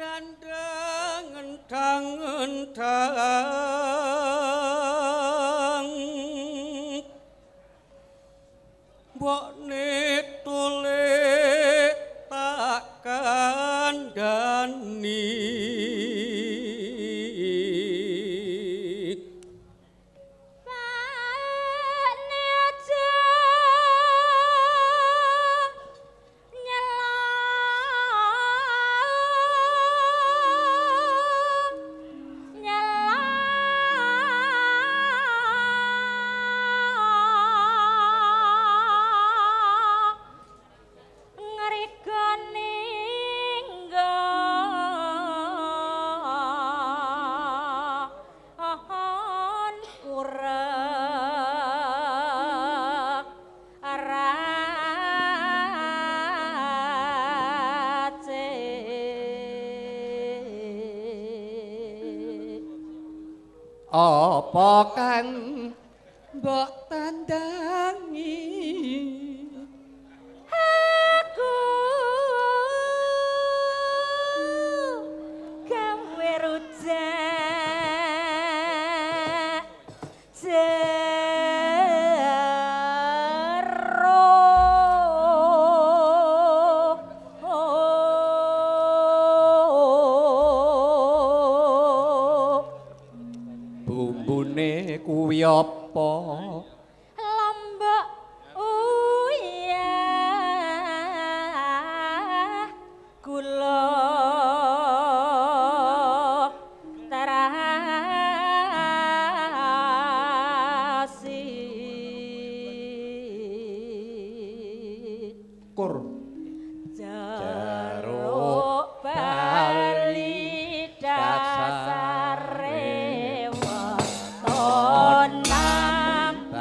Grandang endang endang mbokne tole tak kandhani. Pakne aja nyela nyela ngrigone nggon kurek race. Apa kang mbok tandangi? Aku gawe rujak jeruk. Bumbune kuwi apa? Lombok uyah gula terasi. Kur Jeruk Bali dasare weton nambangan.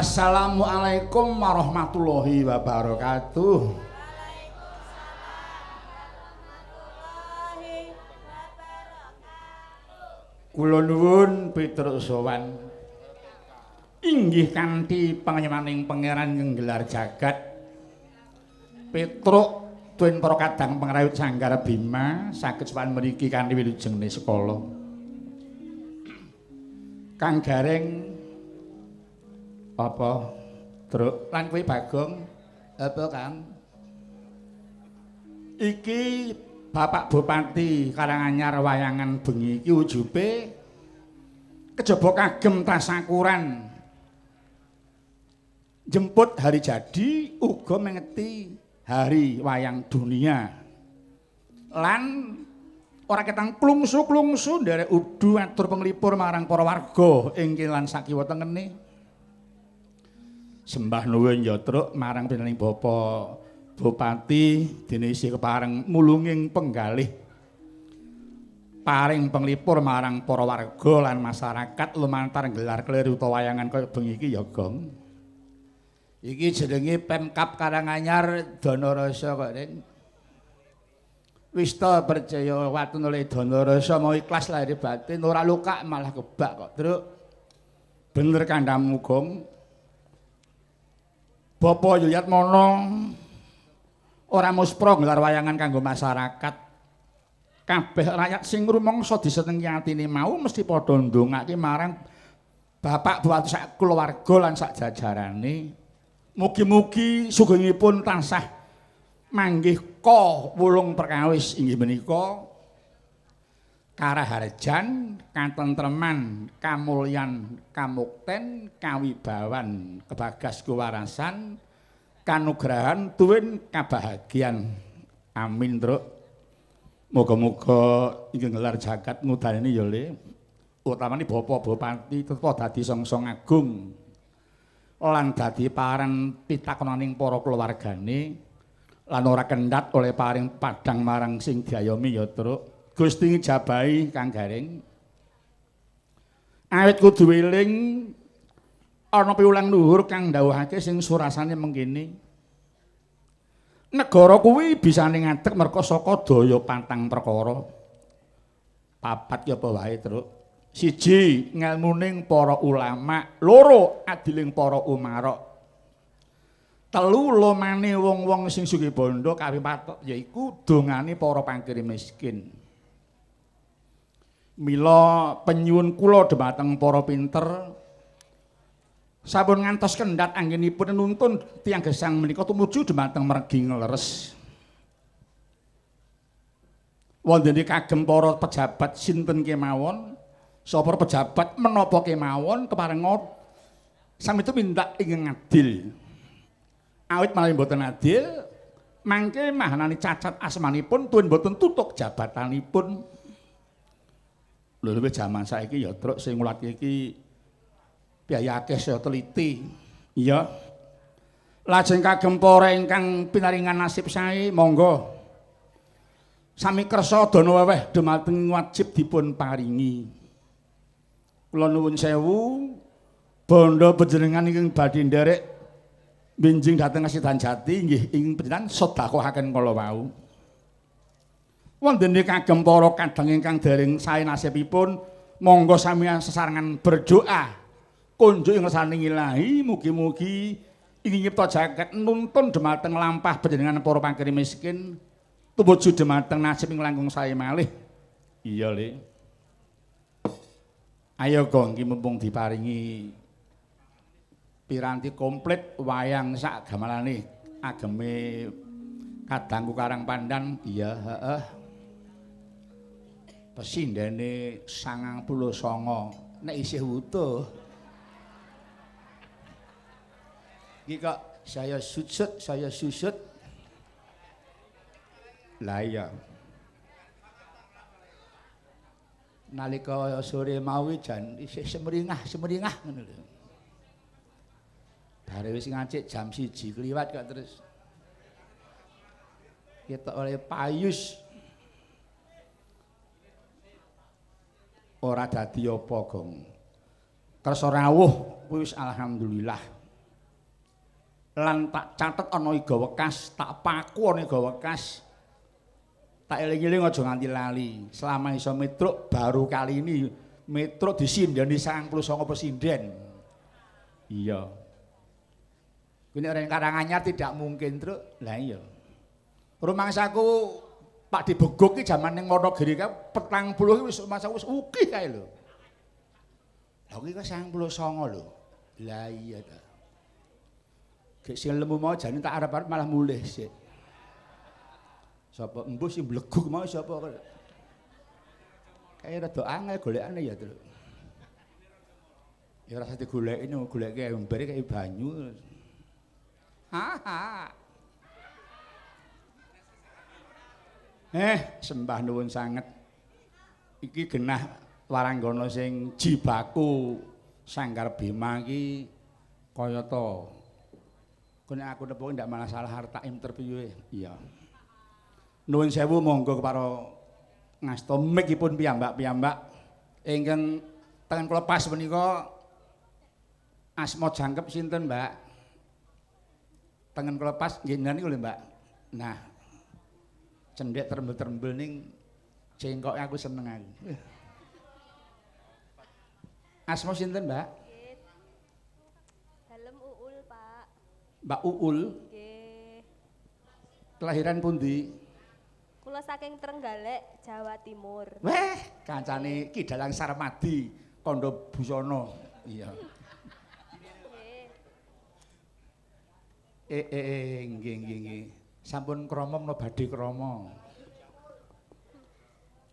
Assalamualaikum warahmatullahi wabarakatuh. Waalaikumsalam warahmatullahi wabarakatuh. Kula nuwun Petruk Sowan. Inggih kanthi panganyemaning pangeran nggelar jagat. Petruk tuwin para kadang pangrawit Sanggar Bima saged sowan mriki kanthi wilujeng niskala. Kang Gareng apa Truk lan kowe Bagong apa Kang? Iki Bapak Bupati Karanganyar wayangan bengi iki ujube kejaba kagem tasakuran jemput hari jadi uga mengeti hari wayang dunia lan ora ketang klungsu-klungsu nderek udu atur penglipur marang para warga ing lan sakiwa tengene. Sembah nuwun ya Truk marang panjenengan Bapak Bupati dene isih kepareng mulunging penggalih paring penglipur marang para warga lan masyarakat lumantar gelar kelir utawa wayangan kaya bengi iki ya Gong. Iki jenenge Pemkab Karanganyar Danarasa kok Rin. Wis ta percaya watun oleh Danarasa mau ikhlas lahir batin ora luka malah kebak kok Truk. Bener kandhamu Gong. Bapak Yuyatmono ora muspra nggelar wayangan kanggo masyarakat. Kabeh rakyat sing rumangsa disenengi atine mau mesti padha ndongake marang Bapak Bupati sak kulawarga lan sak jajarane. Mugi-mugi sugengipun tansah manggih ka wulung perkawis inggih menika karaharjan, katentreman, kamulyan, kamukten, kawibawan, kebagas kewarasan, kanugrahan tuwin kabahagian. Amin, Truk. Muga-muga ingkang nggelar jagat ngudaneni ya Le. Utamane Bapak Bupati tetep dadi songsong agung lan dadi paran pitakonaning para keluargane lan ora kendhat oleh paring padhang marang sing diayomi ya Truk. Gusti ngijabahi Kang Gareng. Awit kudu eling ana piwulang luhur kang ndhawuhake sing surasane mengkene. Negara kuwi bisane ngadeg merga saka daya patang perkara. Papat ki apa wae, Truk? Siji, ngelmuning para ulama, loro, adiling para umara. Telu, lomane wong-wong sing sugih bondo, kaping papat yaiku dongane para pangkir miskin. Mila penyuwun kula dhumateng para pinter sampun ngantos kendhat anggenipun nuntun tiyang gesang menika tumuju dhumateng mergi ngleres. Wonten kagem para pejabat sinten kemawon, sapa pejabat menapa kemawon keparenga sami tumindak ingkang adil. Awit menawi mboten adil, mangke mahanani cacat asmanipun tuwin mboten tutuk jabatanipun. Lho wis jaman saiki ya Truk sing ngulat iki biaya akeh saya teliti. Iya. Lajeng kagem para ingkang pinaringan nasib sae monggo sami kersa dana weweh dumateng wajib dipun paringi. Kula nuwun sewu bondo panjenengan ingkang badhe nderek benjing dhateng Kasidan Jati nggih ing panjenengan sedekahaken kala wau. Wonten kagem para kadang ingkang dereng sae nasibipun monggo sami sesarengan berdoa kunjuk ing ngersaning Ilahi mugi-mugi ing nyipta jagat nuntun dhumateng lampah panjenengan para pangkir miskin tumuju dhumateng nasib ing langkung sae malih. Iya Le. Ayo Gong iki mumpung diparingi piranti komplit wayang sak gamelane ageme kadangku Karang Pandan. Iya, heeh. Pesindene 99 nek isih wutuh. Iki kok saya susut, saya susut. Lah iya. Nalika sore mau jan isih semringah-semringah ngono lho. Bare wis ngacik jam 1 kliwat kok terus ketok oleh payus. Ora dadi apa, Gong. Kersa rawuh kuwi wis alhamdulillah. Lan tak catet ana iga wekas, tak paku ana iga wekas. Tak eling-eling aja nganti lali. Selama iso metruk baru kali ini metruk disindeni 99 pesinden. Iya. Kuwi nek ora Karanganyar tidak mungkin, Truk. Lah iya. Rumangsaku Pak Dibeguk ki jaman ning Wonogiri kae 40 ki wis rumangsaku wis ukih kae lho. Lah kuwi 99 lho. Lah iya ta. Gek sing lemu mau jane tak arep-arep malah mulih sik. Sapa embuh sing bleguk mau sapa kok. Kae rada angel golekane ya, Truk. Ya ora usah digoleki, goleke embere kaya banyu. Ha ha. Sembah nuwun sanget. Iki genah waranggana sing jibaku Sanggar Bima iki kaya ta. Nek aku nepuk ndak malah salah arep tak interview. Iya. Nuwun sewu monggo kepara ngasta mikipun piyambak-piyambak ingkang tengen kula pas menika asma jangkep sinten, Mbak? Tengen kula pas nggih niku lho, Mbak. Nah. Cendhek trembel-trembel ning cengkoke aku seneng aku. Asma sinten, Mbak? Dalem Uul, Pak. Mbak Uul. Nggih. Kelahiran pundi? Kula saking Trenggalek, Jawa Timur. Weh, kancane Ki Dalang Sarmadi, kandha busana. Iya. Nggih nggih nggih. Sampun krama menapa badhe krama?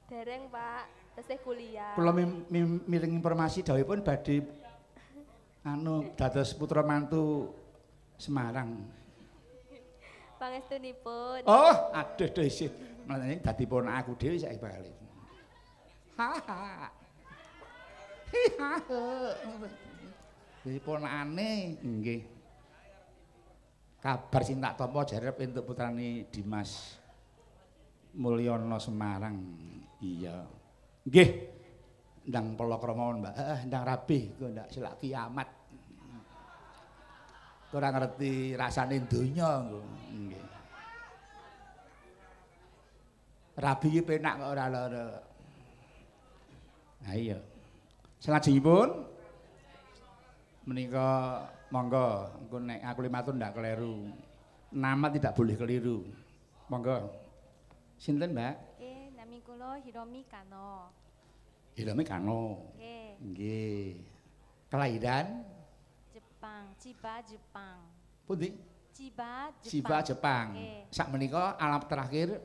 Dereng, Pak. Tesih kuliah. Kula mireng informasi dawuhipun badhe anu dados putra mantu Semarang. Pangestunipun. Oh, aduh duh isih. Mulane dadi ponak aku dhewe saiki bakal. Ha ha. Hi ha. Dadi ponakane nggih. Kabar sing tak tampa jarep entuk putrane Dimas Mulyono Semarang. Iya. Nggih. Ndang palakrama, Mbak. Heeh, ndang rabi kok ndak selak kiamat. Ora ngerti rasane donya engko. Nggih. Rabi iki penak kok ora lara. Ha iya. Salajengipun menika monggo engko nek aku limatur ndak keliru. Nama tidak boleh keliru. Monggo. Sinten, Mbak? Nggih, nami kula Hiromi Kano. Hiromi Kano. Nggih. Nggih. Kelahiran Jepang, Chiba, Jepang. Pundi? Chiba, Jepang. Chiba, Jepang. Nggih. Sak menika alamat terakhir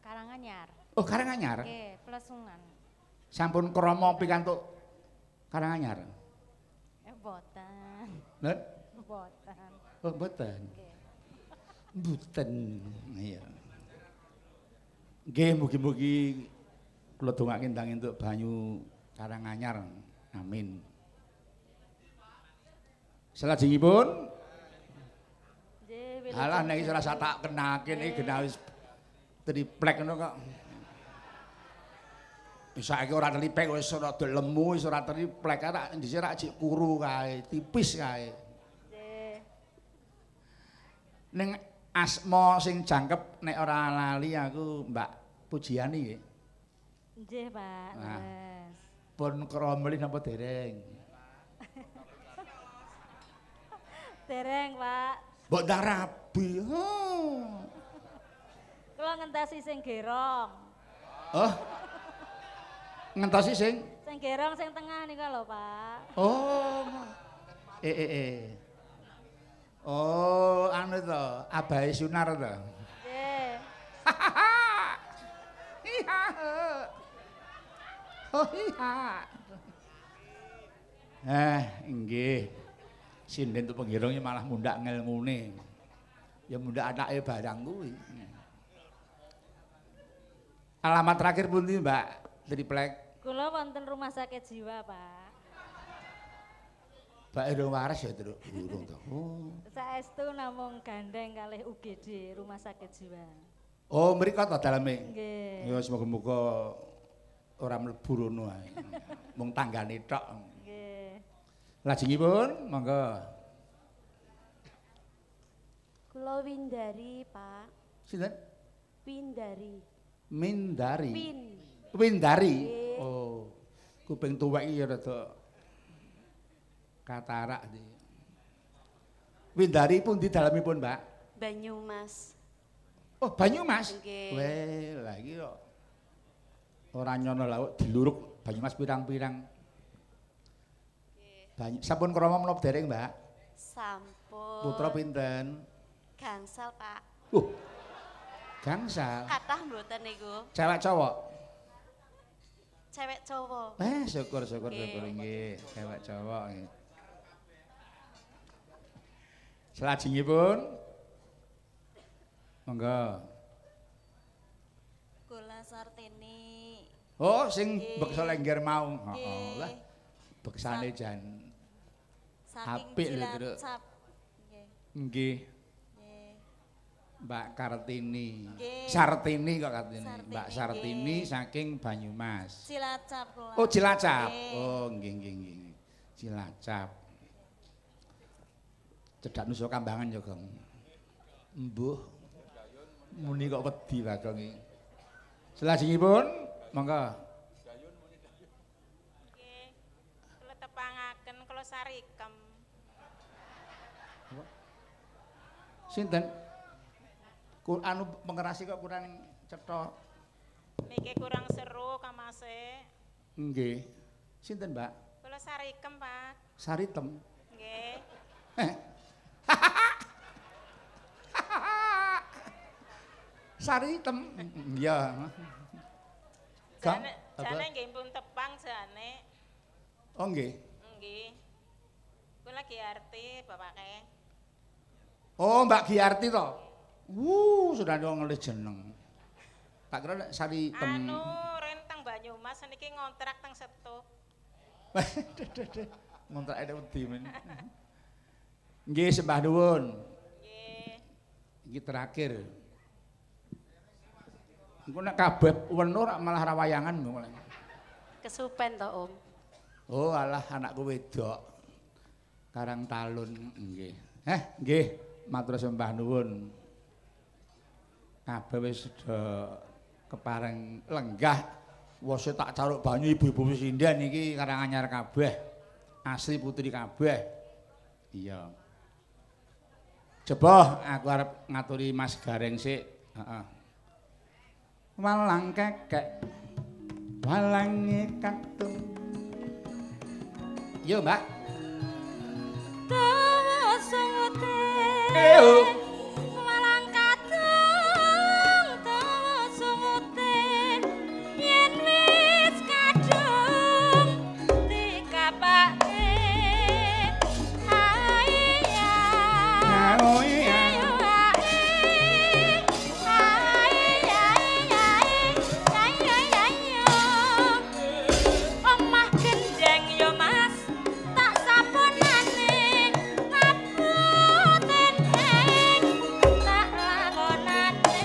Karanganyar. Oh, Karanganyar. Nggih, Plesungan. Sampun krama pikantuk Karanganyar. Boten. Lho? Boten. Oh, mboten. Mboten. Iya. Nggih, mugi-mugi kula dongake ndang entuk banyu Karanganyar. Amin. Salajengipun nggih, halah nek iso rasa tak kenake niki genah wis triplek ngono kok. Saiki ora triplek wis rada lemu wis ora triplek rak dhisik rak jek kuru kae, tipis kae. Nggih. Ning asma sing jangkep nek ora lali aku Mbak Pujiani nggih. Nggih, Pak. Nah. Pun kromeli napa dereng? Dereng, Pak. Mbok ndang rabi. Oh. Kula ngentasi sing gerong. Oh. Ngentasi sing? Sing gerong sing tengah nika lho, Pak. Oh. Oh, anu to, Abahe Sunar to. Nggih. Oh iya. Nggih. Sinden tuh penggirongnya malah mundak ngelmune. Ya mundak anake barang kuwi. Alamat terakhir pundi, Mbak? Triplek. Kula wonten rumah sakit jiwa, Pak. Mbak urung waras ya, Truk? Urung to. Oh. Saestu namung gandeng kalih UGD rumah sakit jiwa. Oh, mriko to daleme? Nggih. Ya semoga-moga ora mlebu rono ae. Mung tanggane tok. Nggih. Lajengipun monggo. Kula Windari, Pak. Sinten? Windari. Mindari. Win. Windari. Nggih. Oh. Kuping tuwek iki ya rada katarak iki. Windari pundi dalemipun, Mbak? Banyumas. Oh, Banyumas. Nggih. Weh, lah iki kok ora nyono lauk diluruk Banyumas pirang-pirang. Banyu sampun krama menapa dereng, Mbak? Sampun. Putra pinten? Gangsal, Pak. Gangsal. Kathah mboten niku. Cewek cowok? Cewek cowok. Eh, syukur syukur Nggih. syukur nggih, cewek cowok nggih. Salajengipun monggo. Kula Sartini. Oh, sing Nggih. beksa lengger mau. Heeh, Nggih. lah. Beksane jan Saking apik lho, Truk. Cilacap. Nggih. Nggih, Nggih. Mbak Kartini. Nggih. Sartini kok Kartini. Sartini, Mbak Sartini nggih. saking Banyumas. Cilacap kula. Oh, Cilacap. Nggih. Oh, nggih nggih nggih. Cilacap. Cedhak Nusa Kambangan ya, Gong. Mbuh. Muni kok wedi Bagong iki. Salajengipun, monggo. Nggih. Kula tepangaken kula Sarikem. Sinten? Ku anu pengerasi kok kurang cetha. Niki kurang seru kamase. Nggih. Sinten, Mbak? Kula Sarikem, Pak. Saritem. Nggih. Saritem. Iya. Gang, Jane apa? jane nggih pun tepang jane. Oh nggih. Nggih. Kula Giarti bapake. Oh, Mbak Giarti to. Wuh, sudah ngelih jeneng. Tak kira nek Saritem. Anu ren teng Banyumas niki ngontrak teng Setu. Ngontrak ada wedi men. Nggih, sembah nuwun. Nggih. Iki terakhir. Engko nek kabeh weno rak malah rawayangan kok. Kesupen to, Om. Oh, alah anakku wedok. Karang Talun nggih. Eh, nggih, matur sembah nuwun. Kabeh wis do kepareng lenggah. Wose tak caruk banyu ibu-ibu sinden iki Karanganyar kabeh. Asli putri kabeh. Iya. Coba aku arep ngaturi Mas Gareng sik. Heeh. Walang kekek. Walange katung. Yo, Mbak. Dawa sungute. Eyo. Walang kadung dawa sungute. Yen wis kadung dikapake. Aiya. Oh iya. Ayo ae. Ai ai ai. Ai ai ai. Omah gendeng yo Mas, tak sapunane ngapunten ing tak lakonane.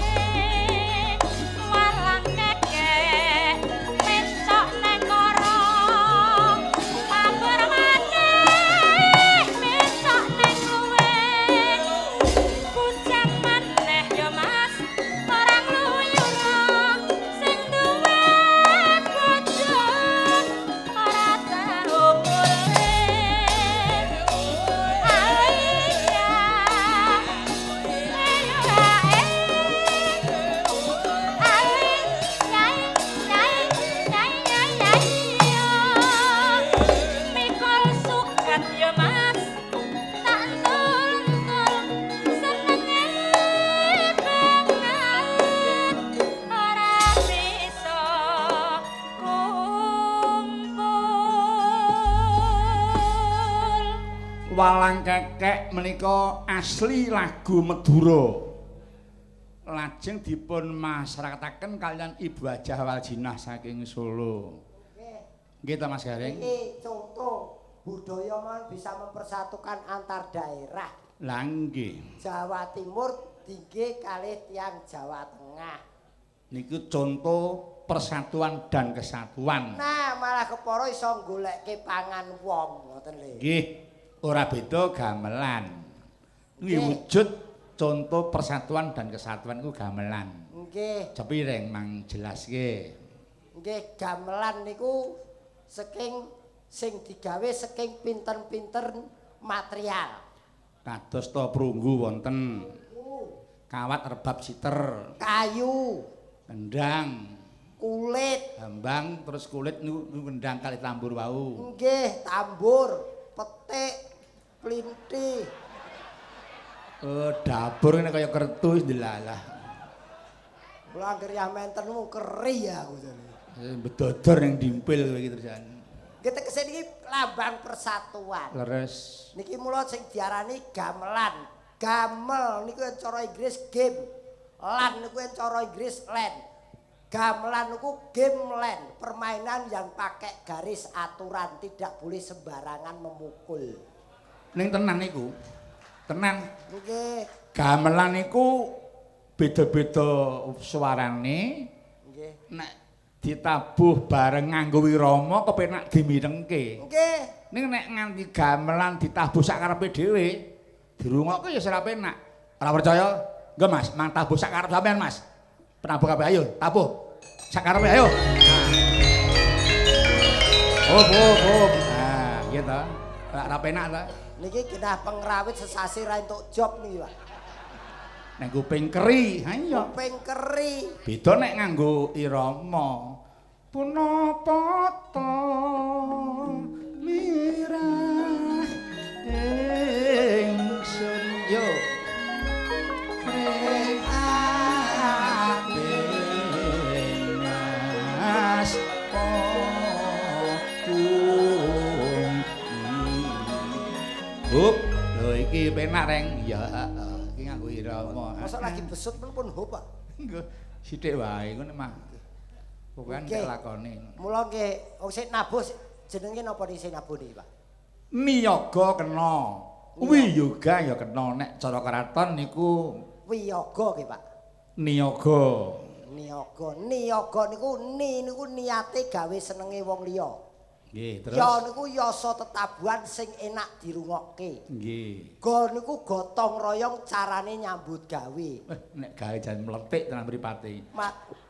Walang kekek mencok neng koro, mabur maneh mencok neng luwe. Bujang maneh yo Mas, ora ngluyura sing duwe bojo ora tau mulih. Aiya, ayo ae. Ai, ai, ai, ai, ai, ai, yo. Mikul suket yo Mas, tak entul-entul senenge banget ora bisa kumpul. Walang kekek menika asli lagu Madura. Lajeng dipun masyarakataken kaliyan Ibu Hajah Waljinah saking Solo. Nggih ta Mas Gareng? Iki contoh budaya mon bisa mempersatukan antar daerah. Lah nggih. Jawa Timur tinggi kalih tiyang Jawa Tengah. Niku contoh persatuan dan kesatuan. Nah, malah kepara iso goleke pangan wong ngoten lho. Nggih, ora beda gamelan. Nggih Nggih. wujud Contoh persatuan dan kesatuan iku gamelan. Nggih. Cepi reng mang jelaske. Nggih, gamelan niku saking sing digawe saking pinten-pinten material. Kados to prunggu wonten. Kawat rebab siter, Kayu, kendang, kulit, hambang terus kulit niku kendang kali tambur wau. Nggih, tambur, petik, plinti. Oh, dapur ngene kaya kertu wis ndelalah. Kula anggere ya menten mu keri aku jane. Bedodor ning dimpil kowe iki terusan. Nggih tegese niki lambang persatuan. Leres. Niki mula sing diarani gamelan. Gamel niku yen cara Inggris game. Lan niku yen cara Inggris land. Gamelan niku game land, permainan yang pakai garis aturan, tidak boleh sembarangan memukul. Ning tenan niku. Tenan. Nggih. Gamelan niku beda-beda suarane. Nggih. Nek ditabuh bareng nganggo wirama kepenak dimirengke. Nggih. Ning nek nganti gamelan ditabuh sak karepe dhewe, dirungokke ya ora penak. Ora percaya? Nggih Mas, mang tabuh sak karep sampean Mas. Penabuh kabeh ayo, tabuh. Sak karepe ayo. Hop hop hop. Nah, gitu. Ora penak ta? Niki genah pengrawit sesasi ra entuk job niki, Pak. Nek kuping keri, ha iya. Kuping keri. Beda nek nganggo irama. Punapa ta mirah ingsun yo. Ring ati kung. Hup, lho iki penak reng. Ya, heeh, iki nganggo irama. Mosok lagi besut pun hop, Pak. Nggih, sithik wae ngono mah. Pokoke nek lakone. Mula nggih wong sing nabuh jenenge napa niki sing nabuh niki, Pak? Niyaga kena. Wiyoga ya kena nek cara keraton niku wiyoga nggih, Pak. Niyaga. Niyaga. Niyaga niku ni niku niate gawe senenge wong liya. Nggih, terus. Ya niku yasa tetabuhan sing enak dirungokke. Nggih. Go niku gotong royong carane nyambut gawe. Nek gawe jan mletik tenan mripate. Mak.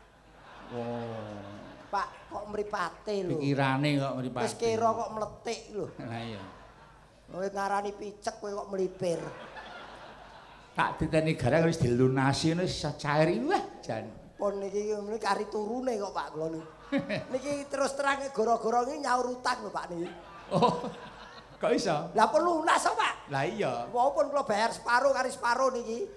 Oh. Pak, kok mripate lho. Pikirane kok mripate. Wis kira kok mletik lho. Lah iya. Kowe ngarani picek kowe kok mlipir. Tak titeni gareng wis dilunasi ngono wis cair wah jan. Pun niki kari turune kok Pak kula niku. Niki terus terang gara-gara niki nyaur utang lho Pak niki. Oh. Kok iso? Lah pun lunas kok Pak. Lah iya. Walaupun kula bayar separo kari separo niki.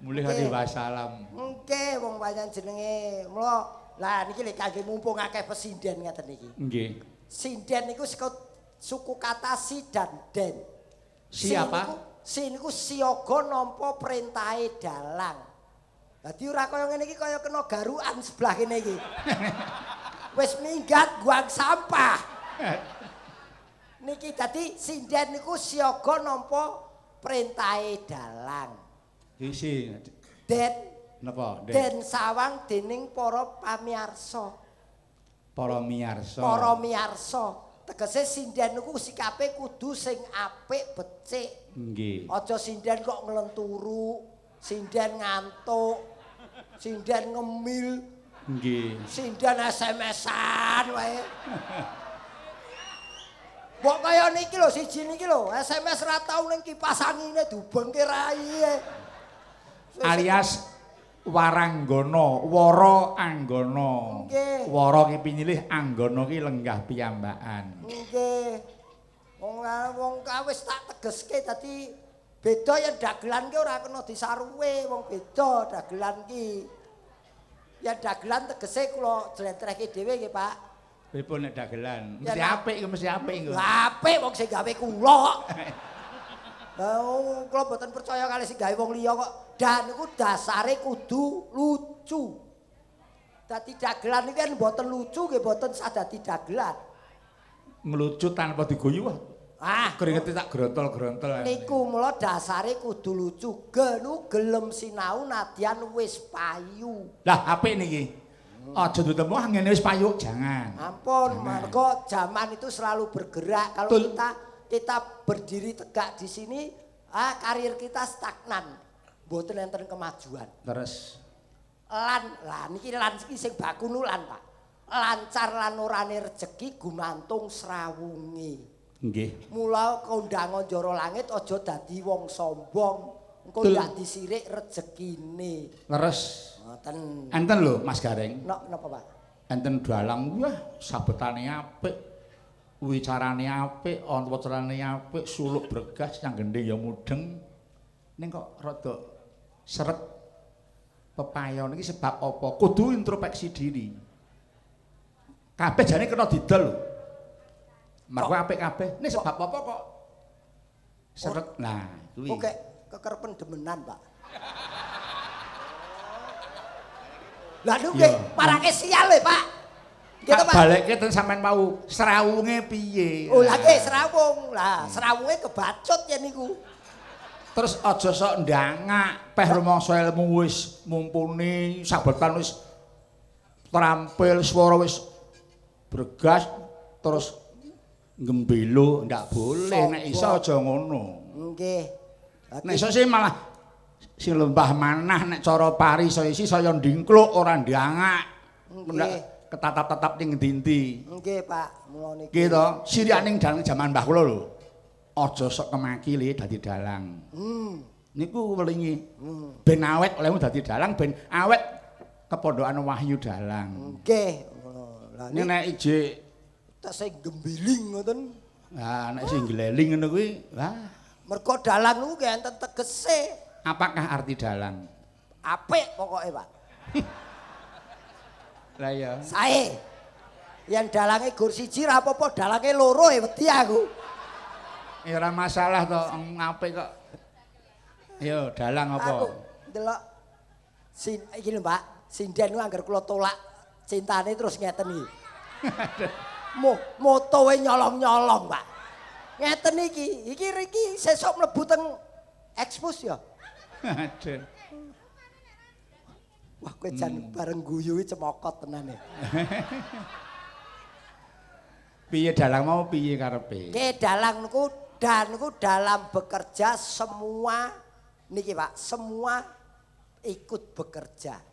Mulih kali wassalam. Nggih wong pancen jenenge. Mula lah niki lek kangge mumpung akeh pesinden ngeten niki. Nggih. Sinden niku suku kata si dan den. Siapa? Si niku siaga nampa perintahe dalang. Dadi ora kaya ngene iki kaya kena garukan sebelah kene iki. Wis minggat buang sampah. Niki dadi sinden niku siaga nampa perintahe dalang. Isi. Den napa? Den sawang dening para pamiyarsa. Para miyarsa. Para miyarsa. Tegese sinden niku sikape kudu sing apik becik. Nggih. Aja sinden kok nglenturu, sinden ngantuk, sinden ngemil. Nggih. Sinden SMS-an wae. Mbok kaya niki lho siji niki lho, SMS ra tau ning kipas angine dubengke rai. Alias waranggana, wara anggana. Nggih. Wara ki pinilih, anggana ki lenggah piyambakan. Nggih. Wong wis tak tegeske dadi beda yen dagelan ki ora kena disaruwe, wong beda dagelan ki. Yen dagelan tegese kula jlentrehke dhewe nggih, Pak. Pripun nek dagelan? Mesti apik, mesti apik engko. Lah apik wong sing gawe kula kok. Lah kula mboten percaya kali sing gawe wong liya kok. Dan niku dasare kudu lucu. Dadi dagelan iki kan mboten lucu nggih mboten sah dadi dagelan. Ngelucu tanpa diguyu wah. Ah, keringete tak grontol-grontol. Niku mula dasare kudu lucu. Genu gelem sinau nadyan wis payu. Lah apik niki. Aja ditemu ah ngene wis payu, jangan. Ampun, mergo zaman itu selalu bergerak. Kalau kita berdiri tegak di sini, ah karir kita stagnan. Mboten enten kemajuan. Terus lan lah niki lan iki sing baku nulan, Pak. Lancar lan orane rejeki gumantung srawunge. Nggih. Mula kondang njara langit aja dadi wong sombong. Engko ndak disirik rejekine. Leres. Ngoten. Enten lho Mas Gareng. Napa, Pak? Enten dalang wah sabetane apik. Wicarane apik, antawacarane apik, suluk bregas yang gendhe ya mudeng. Ning kok rada seret pepayon iki sebab apa? Kudu introspeksi diri. Kabeh jane kena didol lho. Mergo apik kabeh. Ning sebab apa kok seret? Nah, kuwi. Oke, kekerepen demenan, Pak. Lah niku nggih parake sial lho, Pak. Nggih to, Pak. Balekke ten sampean mau srawunge piye? Oh, lha nggih srawung. Lah, srawunge kebacut yen niku. Terus aja sok ndangak, peh rumangsa ilmu wis mumpuni, sabetan wis terampil, swara wis bregas, terus gembelo, ndak boleh. Nek iso aja ngono. Nggih. Nek iso sih malah sing lembah manah nek cara pari iso isi saya ndingkluk ora ndangak. Nggih. Ketatap-tatap ning endi-endi. Nggih, Pak. Mula niki. Nggih to, sirianing dalang jaman mbah kula lho. Aja sok kemaki le dadi dalang. Niku welingi. Ben awet olehmu dadi dalang, ben awet kepondokan Wahyu Dalang. Nggih, ngono. Lah nek ijik tesih gembiling ngoten. Lah nek sing gleling ngono kuwi, wah. Mergo dalang niku nggih enten tegese. Apakah arti dalang? Apik pokoke, Pak. Lah iya. Sae. Yen dalange gur siji ra apa-apa, dalange loro e wedi aku. Ya ora masalah to, apik kok. Ayo dalang apa? Aku ndelok sin iki lho, Pak. Sinden ku angger kula tolak cintane terus ngeten iki. Motowe nyolong-nyolong, Pak. Ngeten iki, iki riki sesuk mlebu teng ekspos ya. Aduh. Wah, kowe jan bareng guyu iki cemokot tenan e. Piye dalang mau piye karepe? Ki dalang niku dan niku dalam bekerja semua niki Pak, semua ikut bekerja.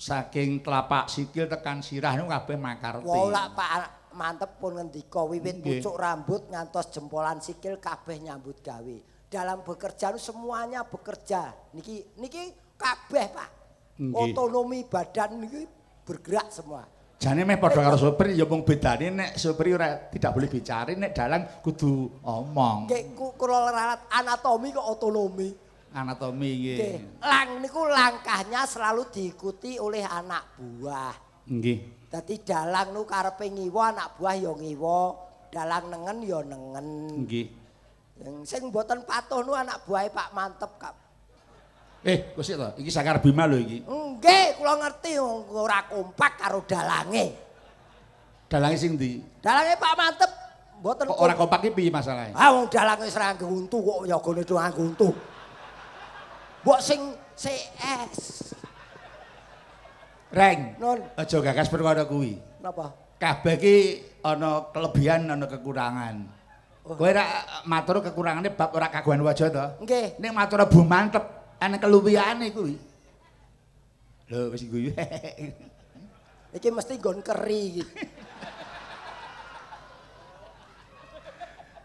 Saking telapak sikil tekan sirah niku kabeh makarti. Wah, lak Pak mantep pun ngendika wiwit pucuk rambut ngantos jempolan sikil kabeh nyambut gawe. Dalam bekerja niku semuanya bekerja. Niki niki kabeh Pak. Otonomi badan niki bergerak semua. Jane meh padha karo sopir ya mung bedane nek sopir ora tidak boleh bicara, nek dalang kudu omong. Nggih, kula ralat anatomi kok otonomi. Anatomi nggih. Nggih. Lang niku langkahnya selalu diikuti oleh anak buah. Nggih. Dadi dalang niku karepe ngiwa, anak buah ya ngiwa, dalang nengen ya nengen. Nggih. Sing mboten patuh niku anak buahe Pak Mantep, Kak. Kok sik to? Iki Sakar Bima lho iki. Nggih, kula ngerti ora kompak karo dalange. Dalange sing ndi? Dalange Pak Mantep mboten kok ora kompak iki piye masalahe? Ah wong dalange wis ora nganggo untu kok yogane do nganggo untu. Mbok sing CS. Reng. Nun. Aja gagas perkara kuwi. Napa? Kabeh iki ana kelebihan ana kekurangan. Kowe ora matur kekurangane bab ora kagungan wajah to? Nggih. Ning matur Bu Mantep ana keluwihane kuwi. Lho wis guyu. Iki mesti nggon keri iki.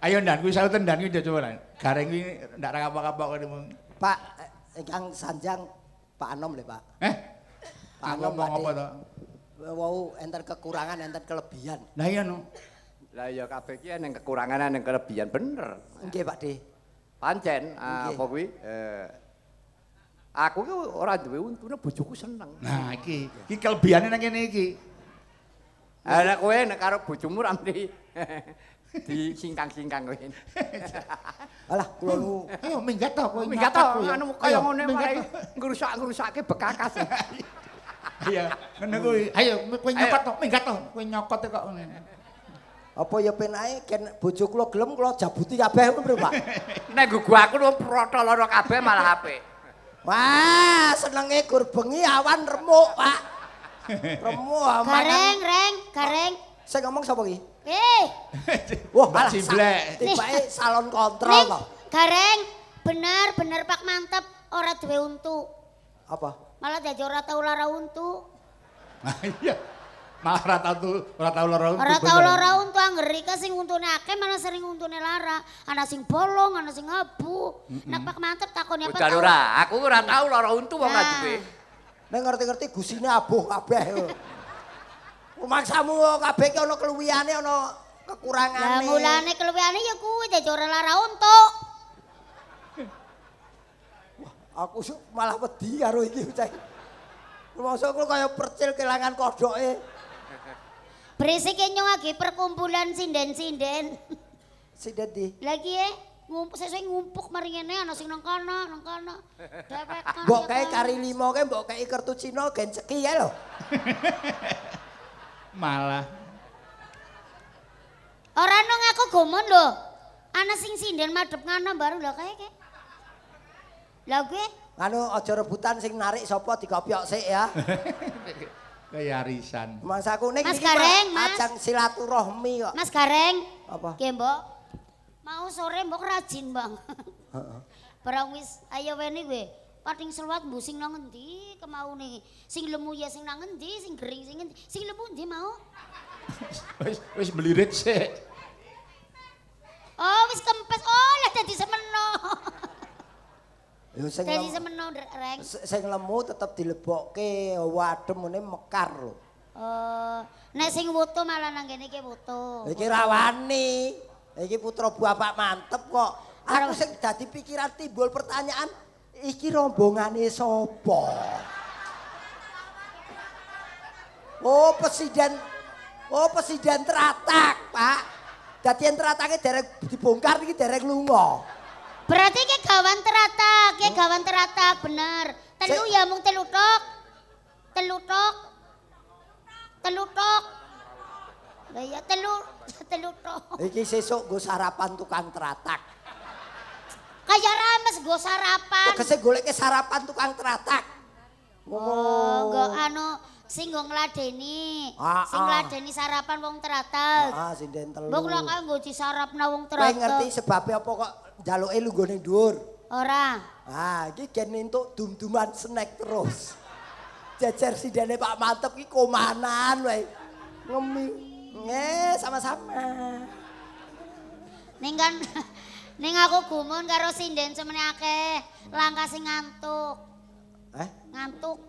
Ayo ndan kuwi sauten ndan kuwi coba lan. Gareng kuwi ndak ra kapok-kapok kene mung. Pak ingkang sanjang Pak Anom lho, Pak. Eh? Pak Anom ngomong apa to? Wau enten kekurangan enten kelebihan. Lah iya no. Lah iya kabeh iki eneng kekurangan eneng kelebihan bener. Nggih, Pak De. Pancen apa kuwi? Aku ki ora duwe untune bojoku seneng. Nah iki, iki kelebihane nang kene iki. Ha nek kowe nek karo bojomu ra mesti disingkang-singkang kowe. Alah kula nu. Ayo minggat to kowe. Minggat to anu kaya ngene marai ngrusak-ngrusake bekakas. Iya, ngono kuwi. Ayo kowe nyokot to, minggat to. Kowe nyokot kok ngene. Apa ya penake ken bojo kula gelem kula jabuti kabeh ngono, Pak. Nek gugu aku nu protol ora kabeh malah apik. Wah, senenge gur bengi awan remuk, Pak. Remuk awan. Gareng, reng, gareng. Sing ngomong sapa iki? Eh. Wah, malah tibake salon kontrol to. Gareng, bener-bener Pak Mantep. ora duwe untu. Apa? Malah dadi ora tau lara untu. Nah iya. Malah ora tau lara untu. Ora tau lara untu angger iki sing untune akeh malah sering untune lara. Ana sing bolong, ana sing abu. Nek Pak Mantep takoni apa tau? Ora, aku ora tau lara untu wong ora duwe. Nek ngerti-ngerti gusine abuh kabeh. Maksamu kabeh ki ana keluwihane ana kekurangane. Lah mulane keluwihane ya kuwi dadi ora lara untu. Wah, aku malah wedi karo iki cah. Rumangsaku kaya percil kelangan kodoke. Berisik nyong lagi perkumpulan sinden-sinden. Sinden di? Lagi ngumpuk sesuk ngumpuk mari ngene ana sing nang kono, nang kono. Dewekan. Mbok kae kari 5 kae mbok kei kertu Cina gen ceki ya lho. Malah. Ora nang aku gumun lho. Ana sing sinden madhep ngono bareng lho kae kae. Lah kowe anu aja rebutan sing narik sapa dikopyok sik ya. Kaya arisan. Mangsaku ning Mas Gareng, Mas. Ajang silaturahmi kok. Mas Gareng. Apa? Nggih, Mbok. Mau sore mbok rajin banget. Heeh. Barang wis ayo wene kowe. Pating selwat mbu sing nang ngendi kemaune. Sing lemu ya sing nang ngendi, sing gering sing ngendi. Sing lemu ndi mau? Wis melirit sik. Oh, wis kempes. Oh, lah dadi semeno. Ya sing dadi semeno reng. Sing lemu tetep dilebokke, wadem ngene mekar lho. Oh, nek sing wutu malah nang kene iki wutu. Iki rawani. Iki putra bapak Mantep kok. Aku sing dadi pikiran timbul pertanyaan, iki rombongane sapa? Oh, presiden teratak, Pak. Dadi yen teratake dereng dibongkar iki dereng lunga. Berarti iki gawan teratak, iki gawan teratak bener. Telu ya mung telu tok. Telu tok. Telu tok. Lah ya telu tok. Iki sesuk nggo sarapan tukang teratak. Kaya rames nggo sarapan. Tegese goleke sarapan tukang teratak. Oh, nggo anu sing nggo ngladeni. Sing ngladeni sarapan wong teratak. Heeh, sinden telu. Mbok lak nggo disarapna wong teratak. Kowe ngerti sebabe apa kok njaluke lungguh ning dhuwur? Ora. Ah, iki gen entuk dum-duman snack terus. Jejer sindene Pak Mantep iki komanan wae. Ngemi. Nggih, sama-sama. Ning kan ning aku gumun karo sinden semene akeh, langka sing ngantuk. Eh? Ngantuk.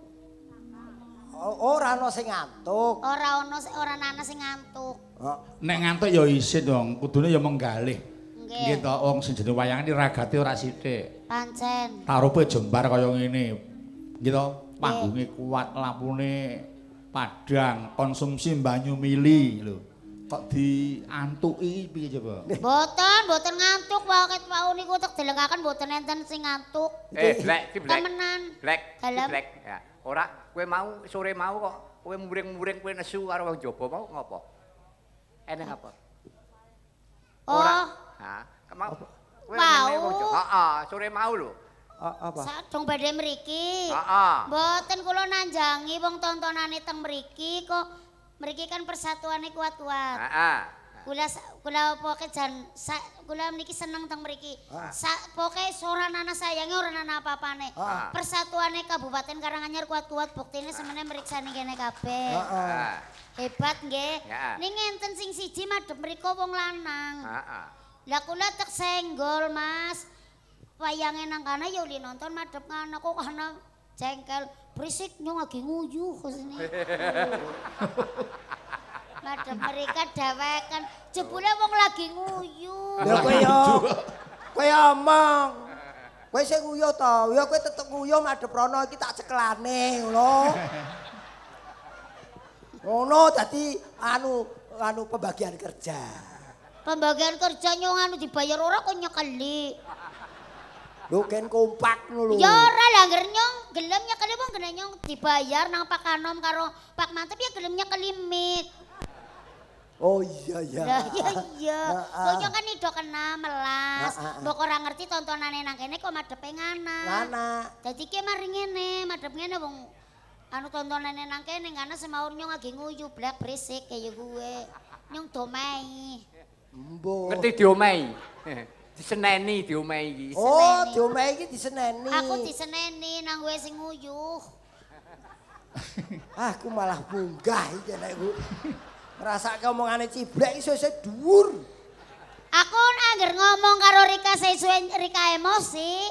Ora ana sing ngantuk. Ora ana ora ana sing ngantuk. Nek ngantuk ya isin dong, kudune ya menggalih. Nggih to, wong sing jenenge wayangan iki ragate ora sithik. Pancen. Tarupe jembar kaya ngene. Nggih to, panggunge kuat, lampune padang, konsumsi banyu mili lho. Kok diantuki piye coba? Mboten, mboten ngantuk wae ket wau niku tek delengaken mboten enten sing ngantuk. Blek, iki blek. Temenan. Blek, blek. Ya, ora kowe mau sore mau kok kowe muring-muring kowe nesu karo wong jaba mau ngopo? Eneng apa? Ora. Ha, mau kowe nene wong jaba. Heeh, sore mau lho. Apa? Sadung badhe mriki. Heeh. Mboten kula nanjangi wong tontonane teng mriki kok. Mriki kan persatuane kuat-kuat. Heeh. Kula pokoke jan kula niki seneng teng mriki. Pokoke ora ana sayange ora ana apa-apane. Persatuane Kabupaten Karanganyar kuat-kuat buktine semene mriksani kene kabeh. Heeh. Hebat nggih. Ning enten sing siji madhep mriko wong lanang. Heeh. Lah kula tek senggol, Mas. Wayange nang kana ya uli nonton madhep ngono kok kana jengkel. Berisik nyong lagi nguyuh sini. Madhep mereka dewekan jebule wong lagi nguyuh. Lha kowe yo kowe omong. Kowe sing nguyuh to, ya kowe tetep nguyuh madhep rono iki tak cekelane ngono. Ngono dadi anu pembagian kerja. Pembagian kerja nyong anu dibayar ora kok nyekeli. Lho gen kompak ngono lho. Ya ora lah angger nyong gelem nyekeli wong gene nyong dibayar nang Pak Anom karo Pak Mantep ya gelem nyekeli mik. Oh iya iya. Lah iya iya. Kok nyong kan ido kena melas. Mbok ora ngerti tontonane nang kene kok madhepe ngana. Ngana. Dadi ki mari ngene, madhep ngene wong anu tontonane nang kene ngana semaur nyong lagi nguyuh blek berisik kaya gue. Nyong domai. Mbok. Ngerti diomahi. Diseneni diomahi iki. Oh, diomahi iki diseneni. Aku diseneni nang kowe sing nguyuh. Aku malah munggah iki nek ku. Ngrasake omongane Ciblek iki sesuk dhuwur. Aku angger ngomong karo Rika sesuai Rika emosi,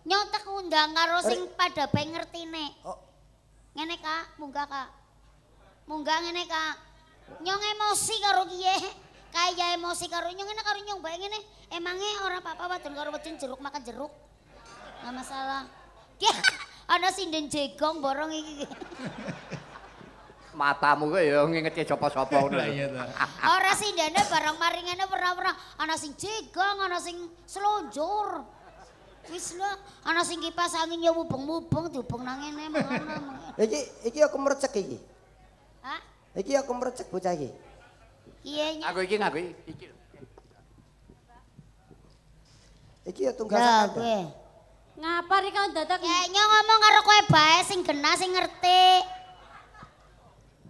nyotek undang karo sing pada bae ngertine. Oh. Ngene Kak, munggah Kak. Munggah ngene Kak. Nyong emosi karo kiye. Kaya emosi karo nyong ngene karo nyong bae ngene. Emange ora apa-apa wadon karo wadon jeruk makan jeruk. Enggak masalah. Ana sinden jegong borong iki. Matamu kok ya ngingetke sapa-sapa ngono. Lah iya ta. Ora sindene barang maringane ora-ora ana sing jegong, ana sing selonjor. Wis lah, ana sing kipas angin ya mubeng-mubeng diubeng nang ngene ngono. Iki iki ya kemrecek iki. Hah? Iki ya kemrecek bocah iki. Kiye Aku iki nganggo iki. Iki ya tunggal Ya sak kowe. Ngapa Rika dadak Kayaknya ngomong karo kowe bae sing genah sing ngerti.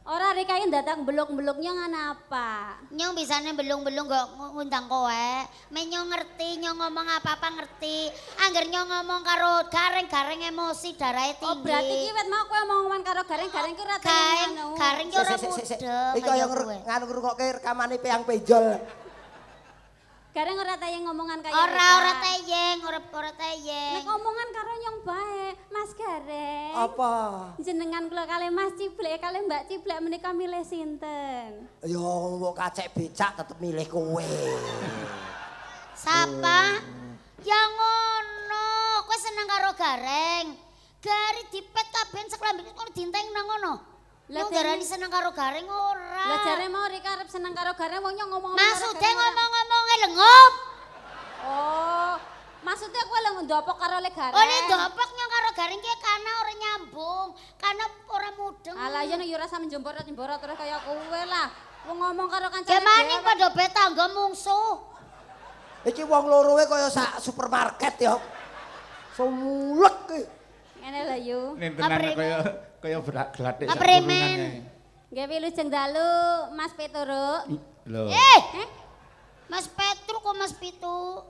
Ora Rika iki dadak beluk-beluknya ngana apa? Nyong bisane belung-belung kok ngundang kowe. Men nyong ngerti, nyong ngomong apa-apa ngerti. Angger nyong ngomong karo gareng-gareng emosi darahe tinggi. Oh berarti ki wet mau kowe omongan karo gareng-gareng ki ora Gareng, gareng ki ora mudeng. Iki kaya nganu ngrungokke rekamane peyang penjol. Gareng ora tayeng ngomongan kaya Ora ora tayeng, ora ora tayeng. Nek omongan karo nyong bae, Mas Gareng. Apa? Jenengan kula kalih Mas Ciblek kalih Mbak Ciblek menika milih sinten? Ya mbok kacek becak tetep milih kowe. Sapa? Ya ngono, kowe seneng karo Gareng. Gari dipet kabeh seklambi ngono dinteng nang ngono. Lah darani seneng karo Gareng ora. Lah jare mau Rika arep seneng karo Gareng wong nyong ngomong-ngomong. Maksude ngomong-ngomonge lengup. Oh, maksudnya kowe lho ndopok karo le Gareng. Oh, le ndopok nyong karo Gareng ki kana ora nyambung, kana ora mudeng. Alah ya nek ya ora sampe jemborot-jemborot terus kaya kowe lah. Wong ngomong karo kancane. Gimane padha be tangga mungsuh. Iki wong loro e kaya sak supermarket ya. Sumulek iki. Ngene lho yu. Nentenan kaya kaya berak glathik sak kurungane. Nggih wilujeng dalu Mas Petruk. Lho. Eh. Mas Petruk kok Mas Pitu?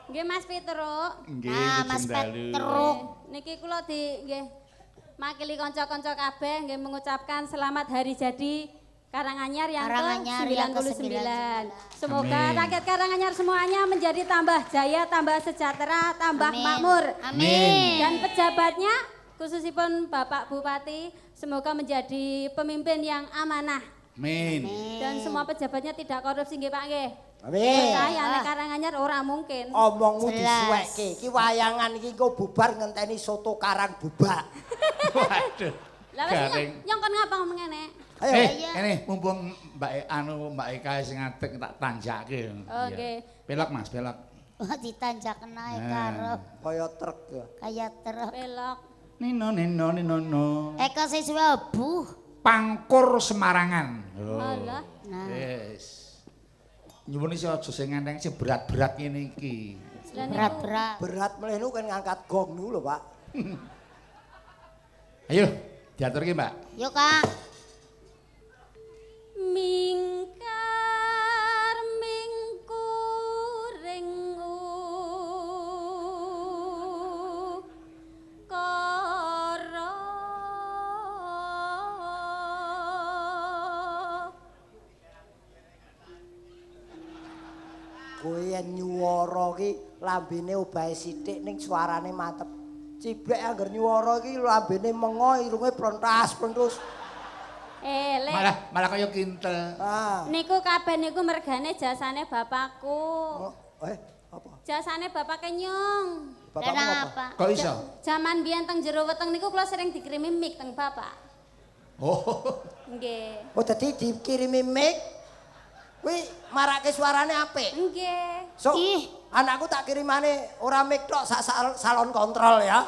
Nggih Mas Petruk. Nggih Mas Petruk. Niki kula di nggih makili kanca-kanca kabeh nggih mengucapkan selamat hari jadi Karanganyar yang ke-99. Semoga Amin. Rakyat Karanganyar semuanya menjadi tambah jaya, tambah sejahtera, tambah Amin. makmur. Amin. Dan pejabatnya khususipun Bapak Bupati semoga menjadi pemimpin yang amanah. Amin. Dan semua pejabatnya tidak korupsi nggih Pak nggih. Amin. Percaya nek Karanganyar ora mungkin. Omongmu disuweke. Iki wayangan iki engko bubar ngenteni soto karang bubak. Waduh. Lah wis nyong kon ngapa ngomong ngene? Ayo. Ini mumpung Mbak anu Mbak Eka sing ngadeg tak tanjake. Oh nggih. Pelok Mas, pelok. Wah ditanjaken ae karo kaya truk ya. Kaya truk. Pelok. Nino nino nino no. Eka sesuai abuh. Pangkur Semarangan. Oh. Alah. Nah. Yes. Nyuwun isih aja sing ngenteng sing berat-berat ngene iki. Berat-berat. Berat meleh niku kan ngangkat gong niku lho, Pak. Ayo, diaturke, Mbak. Yo, Kak. Mingkar mingkuring ukara Kowe yen nyuwara ki lambene obahe sithik ning suarane mantep. Ciblek angger nyuwara ki lambene mengo irunge plentas-plentus. Malah malah kaya kintel. Ah. Niku kabeh niku mergane jasane bapakku. Oh, apa? Jasane bapake nyong. Bapakmu apa? Kok iso? Jaman biyen teng jero weteng niku kula sering dikirimi mic teng bapak. Oh. Nggih. Oh, dadi dikirimi mic kuwi marake suarane apik. Nggih. So, anakku tak kirimane ora mic tok sak salon kontrol ya.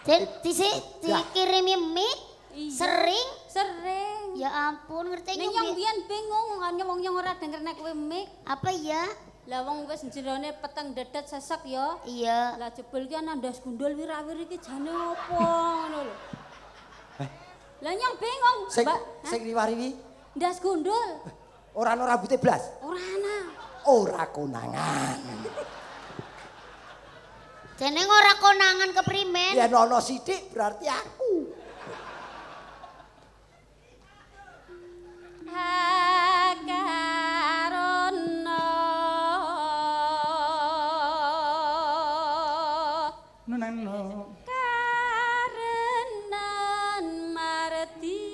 Dikirimi mic sering. Sering. Ya ampun, ngerti nyong. Ning biyen bingung, wong nyong ora denger nek kowe mic. Apa ya? Lah wong wis jerone peteng dedet sesek ya. Iya. Lah jebul ki ana ndas gundul wirawiri iki jane opo ngono lho. Lah nyong bingung, Sing sing riwariwi ndas gundul. Ora ana rambute blas. Ora ana. Ora konangan. Jeneng ora konangan keprimen? Yen ana sithik berarti aku. Akarana Neno. Karenan mardi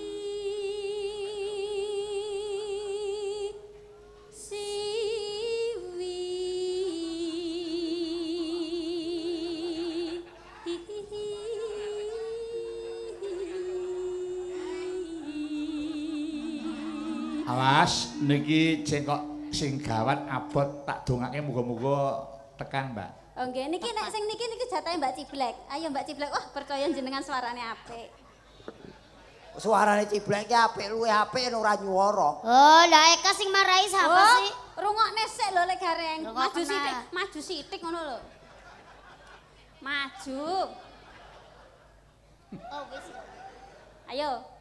siwi. Awas niki cengkok sing gawat abot tak dongake muga-muga tekan, Mbak. Oh nggih, niki nek sing niki niki jatahe Mbak Ciblek. Ayo Mbak Ciblek, wah percaya jenengan suarane apik. Suarane Ciblek ki apik luwih apik ora nyuwara. Oh, lah Eka sing marai siapa Oh, sih? Rungokne sik lho lek gareng. Rungokne. Maju sithik ngono lho. Maju. Oh, wis. Ayo.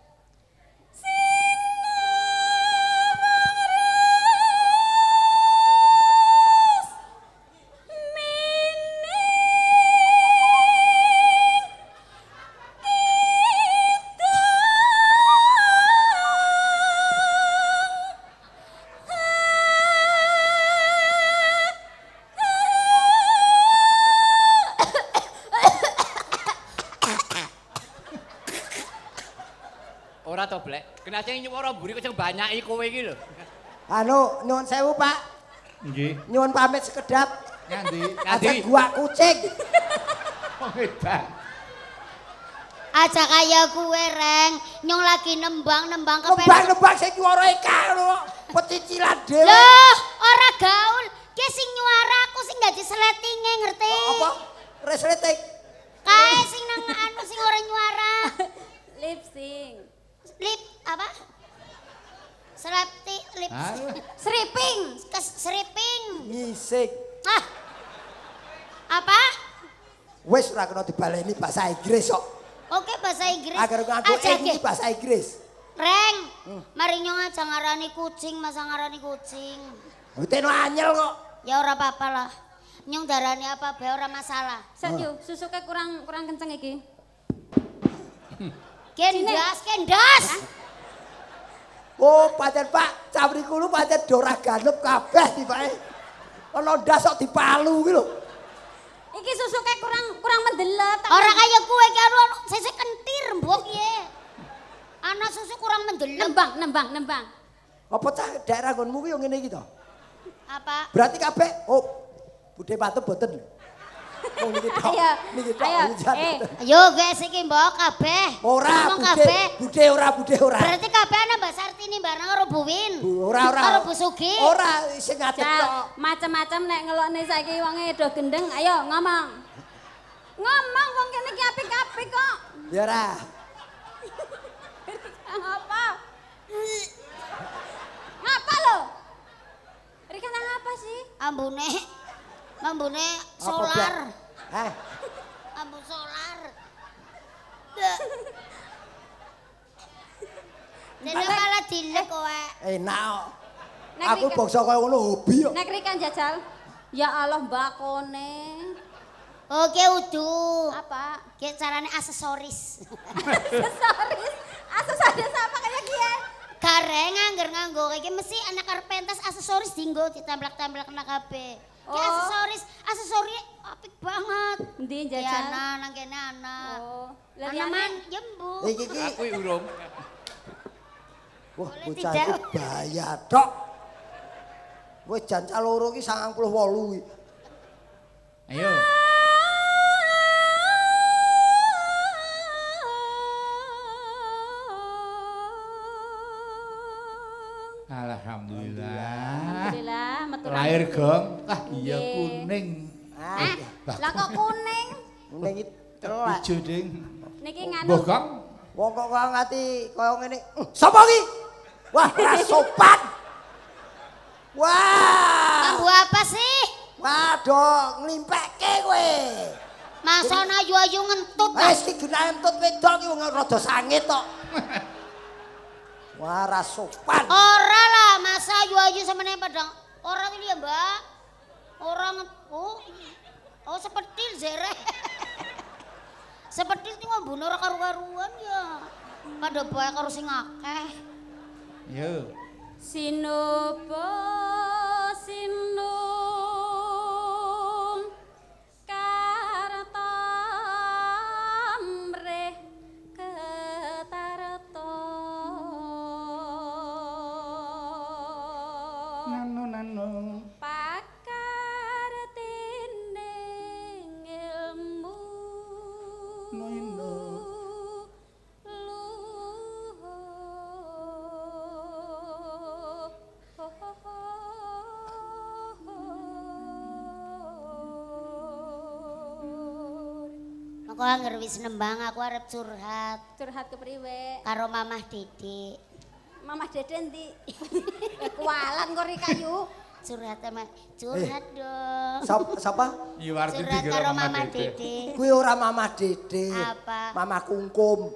Ora to, Blek. Kena sing nyuwara mburi kok sing banyaki kowe iki lho. Anu, nyuwun sewu, Pak. Nggih. Nyuwun pamit sekedap. Nyandi? Aja gua kucing. Wong edan. Aja kaya gue, Reng. Nyong lagi nembang-nembang kepen. Nembang-nembang sing nyuwara Eka lho. Pecicilan dhewe. Loh, ora gaul. Ki sing nyuara aku sing dadi sletinge, ngerti? Apa? Resleting. Kae sing nang anu sing ora nyuara. Lip sync. Lip apa? Serapti lip. Seriping. Seriping. Ngising. Ah. Apa? Wis ora kena dibaleni bahasa Inggris kok. Oke bahasa Inggris. Agar nganggo Aja iki bahasa Inggris. Reng. Mari nyong aja ngarani kucing, masa ngarani kucing. Uteno anyel kok. Ya ora apa-apa lah. Nyong darani apa bae ora masalah. Set yo, susuke kurang kenceng iki. Kendas, kendas. Oh, pancen Pak, camriku lu pancen ora ganep kabeh tibake. Ana ndas kok dipalu ki lho. Iki susuke kurang mendelep. Ora kaya kowe ki anu sesuk kentir mbok piye. Ana susu kurang mendelep. Nembang. Apa cah daerah nggonmu ki yo ngene iki to? Apa? Berarti kabeh oh budhe patep boten. Oh niki tok. Niki tok. Ayo guys iki mbok kabeh. Ora budhe ora budhe ora. Berarti kabeh ana Mbak Sartini bareng karo Bu Win. Ora ora. Karo Bu Sugi. Ora sing ngadeg tok. Macem-macem nek ngelokne saiki wonge do gendeng. Ayo ngomong. Ngomong wong kene iki apik-apik kok. Ya ora. Ngapa? Ngapa lho? Rika nang apa sih? Ambune. Ambune solar. Hah? Ambu solar. Dene malah dilek kowe. Enak kok. Aku bangsa kaya ngono hobi kok. Nek Rika jajal. Ya Allah mbakone. Oke udu. Apa? Ki carane aksesoris. Aksesoris. Aksesoris apa kaya kiye? Gareng angger nganggo iki mesti anak arep pentas aksesoris dienggo ditemplek-templek nang kabeh. Ki aksesoris, aksesori apik banget. Endi jajal? Ya ana nang kene ana. Oh, ana man jembu. Iki iki aku urung. Wah, bocah iki bahaya tok. Wis jan cah loro iki 98 iki. Ayo. Alhamdulillah. Alhamdulillah, metu lahir gong. Ah iya kuning. Lah kok kuning? Kuning iki telek. Ijo ding. Niki nganu. Mbah Gong. Wong kok kok ngati kaya ngene. Sapa iki? Wah, ra sopan. Wah. Ambu apa sih? Waduh, nglimpekke kowe. Masa ana ayu-ayu ngentut. Wis iki genah entut wedok iki wong rada sangit tok. Wah, ra sopan. Ora lah, masa ayu-ayu semene padha Ora iki ya, Mbak. Ora oh. Oh, sepetil jere. Sepetil ki ngombune ora karu-karuan ya. Padha bae karo sing akeh. Yo. Sinopo sinung karta mrih ketarta. Nano nano. Pakar tining ilmu. No no. Aku angger wis nembang aku arep curhat. Curhat kepriwe? Karo Mamah Dede. Mamah Dede endi? Kualan kok ri kayu. Curhat sama curhat dong. Sapa? Curhat karo Mamah Dede. Kuwi ora Mamah Dede. Apa? Mamah Kungkum.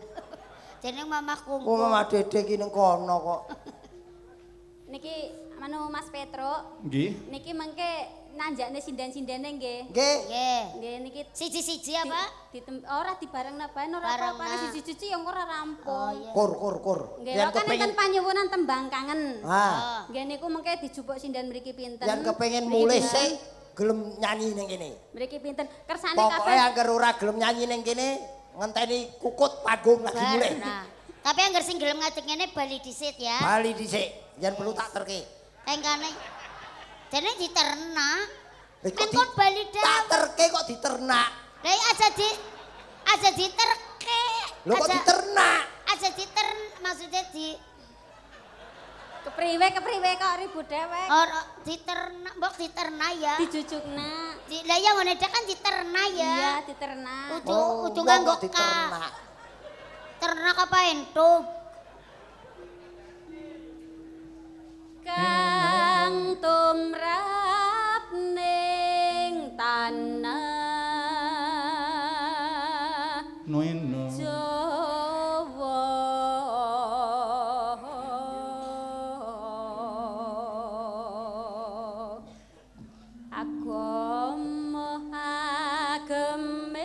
Jeneng Mamah Kungkum. Oh, Mamah Dede ki ning kono kok. Niki manu Mas Petro. Nggih. Niki mengke nanjakne sinden-sindene nggih. Nggih. Nggih. Nggih niki siji-siji apa? Ora dibarengna bae ora apa-apa siji-siji ya ora rampung. Oh, iya. Kur kur kur. Nggih, kan enten panyuwunan tembang kangen. Ha. Nggih niku mengke dijupuk sinden mriki pinten. Yen kepengin mulih sik gelem nyanyi ning kene. Mriki pinten? Kersane kabeh. Pokoke angger ora gelem nyanyi ning kene ngenteni kukut panggung lagi mulih. Nah. Tapi angger sing gelem ngadeg ngene bali dhisit ya. Bali dhisik, yen perlu tak terke. Tengkane jane diternak. Kan kok bali dhewe. Tak terke kok diternak. Lah aja diterke. Lho kok diternak? Aja ditern maksudnya di kepriwe kepriwe kok ribut dewek. Ora diternak, mbok diternak ya. Dijujukna. Lah ya ngene kan diternak ya. Iya, diternak. Ujung nganggo diternak. Ternak apa entuk? Kang tumrap ning tanah Noino Jawa agama ageming.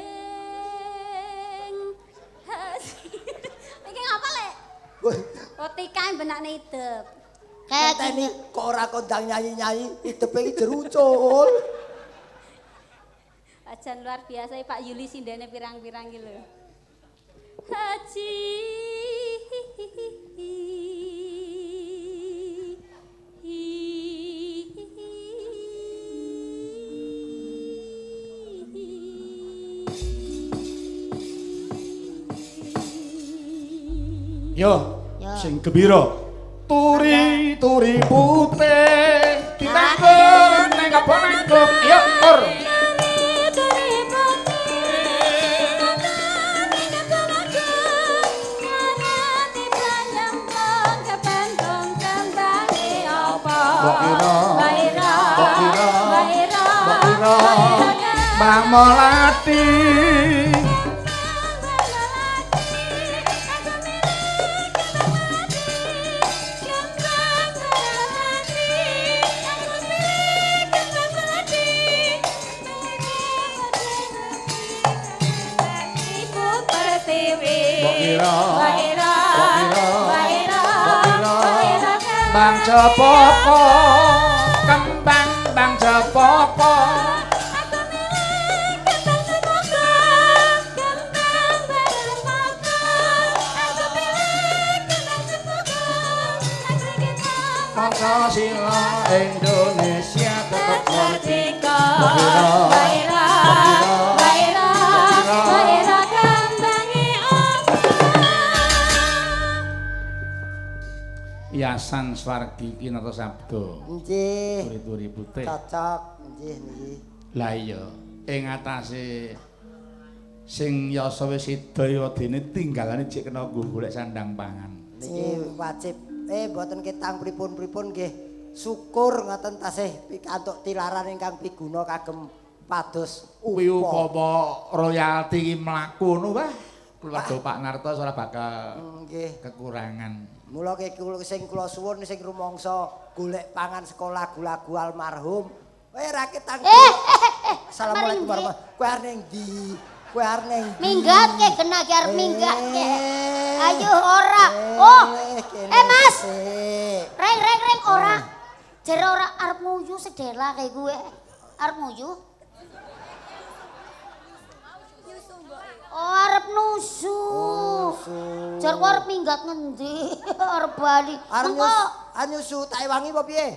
Iki ngapa lek? Oh tikae benakne idep. Ngenteni kok ora kondang nyanyi-nyanyi, idepe iki jerucul. Ajan luar biasa Pak Yuli sindene pirang-pirang iki lho. Haji Yo, sing gembira. Turi turi putih ditanggung ning kebon agung. Yo, tur. Turi putih ning kebon agung. Ngarati panyembong kependong kembange apa? Mbok ira, mbok ira, mbok ira, mbok ira, Mbah Melati. Bang Cepoko, kembang Bang Cepoko. Aku milih kembang Cepoko, kembang bareng poko. Aku pilih kembang Cepoko, negeri kita Pancasila Indonesia tetap merdeka. Baira, baira, baira kembange apa? Yasan Swargi Kinata Sabda. Nggih. Turi-turi putih. Cocok nggih niki. Lah iya, ing atase sing yasa wis seda ya dene tinggalane jek kena nggo golek sandang pangan. Niki wajib. Mboten ketang pripun-pripun nggih. Syukur ngoten tasih pikantuk tilaran ingkang piguna kagem pados Kuwi upama royalti iki mlaku ngono wah. Keluarga Pak Narto ora bakal nggih kekurangan. Mula sing kula suwun sing rumangsa Golek pangan sekolah lagu-lagu almarhum. Kowe ra ketang. Assalamualaikum warahmatullahi. Kowe arep ning ndi? Kowe arep ning ndi? Minggat ke kena ki arep minggat ke. Ayo ora. Oh. Mas. Reng reng reng ora. Jere ora arep nguyu sedela kayak gue. Arep nguyu. Oh, arep nusu. Jar ku arep minggat ngendi? Arep bali. Mengko arep nyusu tak ewangi apa piye?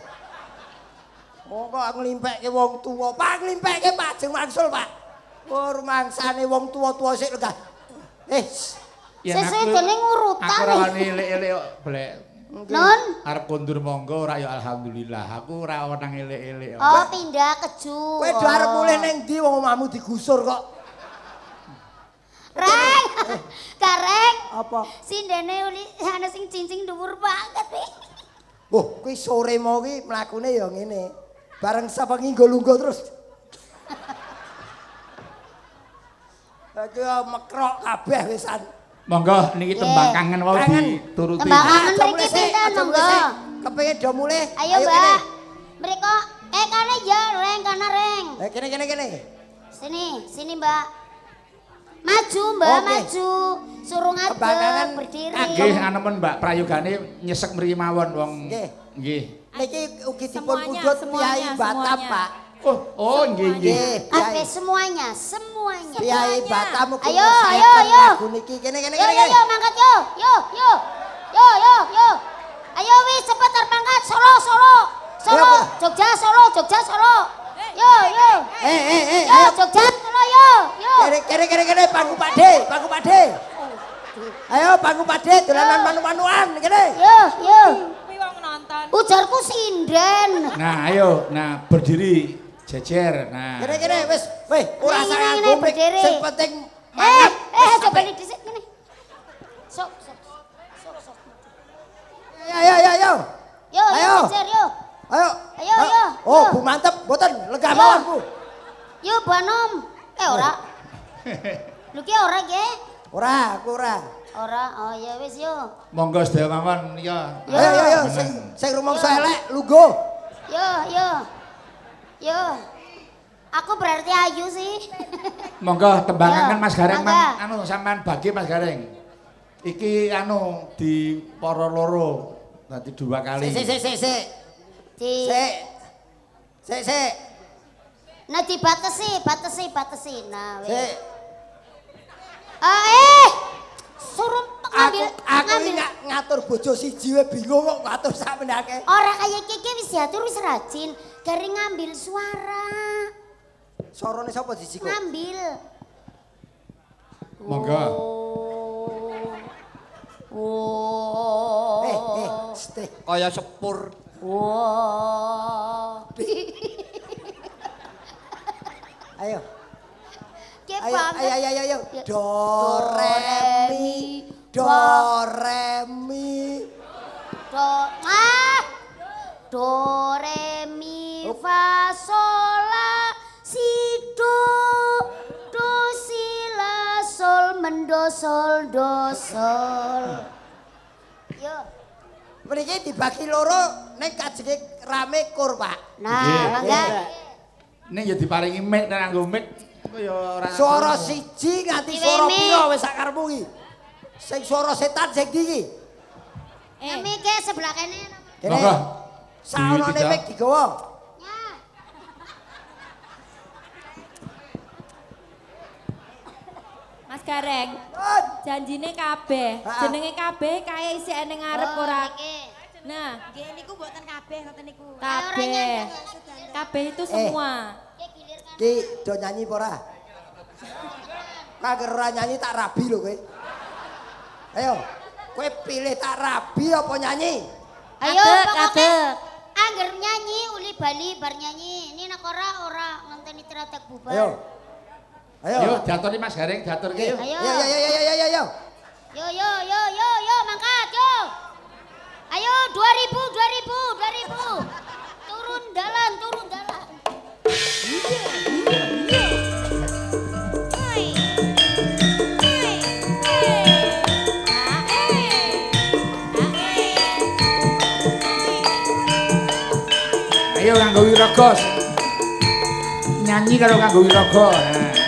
Monggo nglimpekke wong tuwa. Pak nglimpekke Pak jeng wangsul, Pak. Oh, rumangsane wong tuwa-tuwa sik lega. Sesuk dene ngurutan. Aku ora wani elek-elek kok, Blek. Non? Arep kondur monggo ora ya alhamdulillah. Aku ora wenang elek-elek. Oh, pindah keju. Kowe do arep mulih ning ndi wong omahmu digusur kok. Reng. Kareng. Apa? Sindene uli ana sing cincing dhuwur banget iki. Wah, kuwi sore mau ki mlakune ya ngene. Bareng sapengi nggo-lungguh terus. Iki mekrok kabeh wisan. Monggo niki tembang kangen wau dituruti. Tembang kangen mriki pinten monggo. Kepengin do mulih. Ayo, Mbak. Mriko kane ya reng kana reng. Kene kene kene. Sini, sini Mbak. Maju Mbak, maju. Suruh ngadeg berdiri. Nggih, anemen Mbak prayogane nyesek mriki mawon wong. Nggih. Nggih. Niki ugi dipun pundhut Kyai Batam, Pak. Oh, oh nggih nggih. Oke, semuanya, semuanya. Kyai Batam ugi ayo, ayo, ayo. Lagu niki kene kene kene. Yo yo mangkat yo. Yo yo. Yo yo yo. Ayo wis cepet arep mangkat Solo Solo. Solo, Jogja Solo, Jogja Solo. Yo yo. Yo Jogja Solo yo. Yo. Kene kene kene kene pangku Pakde, pangku Pakde. Ayo pangku Pakde dolanan manu-manuan kene. Yo yo. Kuwi wong nonton. Ujarku sinden. Nah, ayo, nah berdiri jejer. Nah. Kene kene wis, weh ora usah nganggo mic, sing penting mangkat. Coba dhisik ngene. Sok sok. Sok sok. Ayo ayo ayo. Yo, ayo jejer yo. Ayo. Ayo ayo. Oh, Bu mantep, mboten lenggah mawon, Bu. Yo, Bu Anom. Ora. Lho ki ora ki? Ora, aku ora. Ora. Oh ya wis yo. Monggo sedaya mawon ya. Ayo ayo ayo sing sing rumangsa elek lungguh. Yo yo. Yo. Aku berarti ayu sih. Monggo tembangan Mas Gareng mang anu sampean bagi Mas Gareng. Iki anu di para loro dadi dua kali. Sik sik sik sik. Sik. Sik sik. Nah dibatesi, batesi, batesi. Nah wis. Sik. Suruh ngambil, aku ngatur bojo siji wae bingung kok ngatur sakmene akeh. Ora kaya iki wis diatur wis rajin, gari ngambil suara. Suarane sapa siji kok? Ngambil. Monggo. Oh. Kaya sepur. Wah. Ayo. Ayo, ayo, ayo, ayo. Do, re, mi, do, re, mi. Do, ah. Do, re, mi, fa, sol, la, si, do, do, si, la, sol, mendo, sol, do, sol. Yo. Mriki dibagi loro nek kajenge rame kur, Pak. Nah, mangga. Nek ya diparingi mic nek nganggo mic ya ora. Swara siji nganti swara pira wis sak karepmu iki. Sing swara setan sing ndi iki? Mic e sebelah kene. Monggo. Saonone mic digawa. Mas Gareng. Janjine kabeh, jenenge kabeh kae isih ning ngarep ora. Nah, nggih niku mboten kabeh ngoten niku. Kabeh. Kabeh itu semua. Ki do nyanyi apa ora? Kagak ora nyanyi tak rabi lho kowe. Ayo, kowe pilih tak rabi apa nyanyi? Ayo, pokoke angger nyanyi uli bali bar nyanyi. Ini nek ora ora ngenteni teratak bubar. Ayo. Ayo. Yo diaturi Mas Gareng, diaturke yo. Ayo. Yo yo yo yo yo yo. Yo yo yo yo yo mangkat yo. Ayo 2000 2000 2000. Turun dalan, turun dalan. karo nganggo wiraga. Nyanyi karo nganggo wiraga. Nah.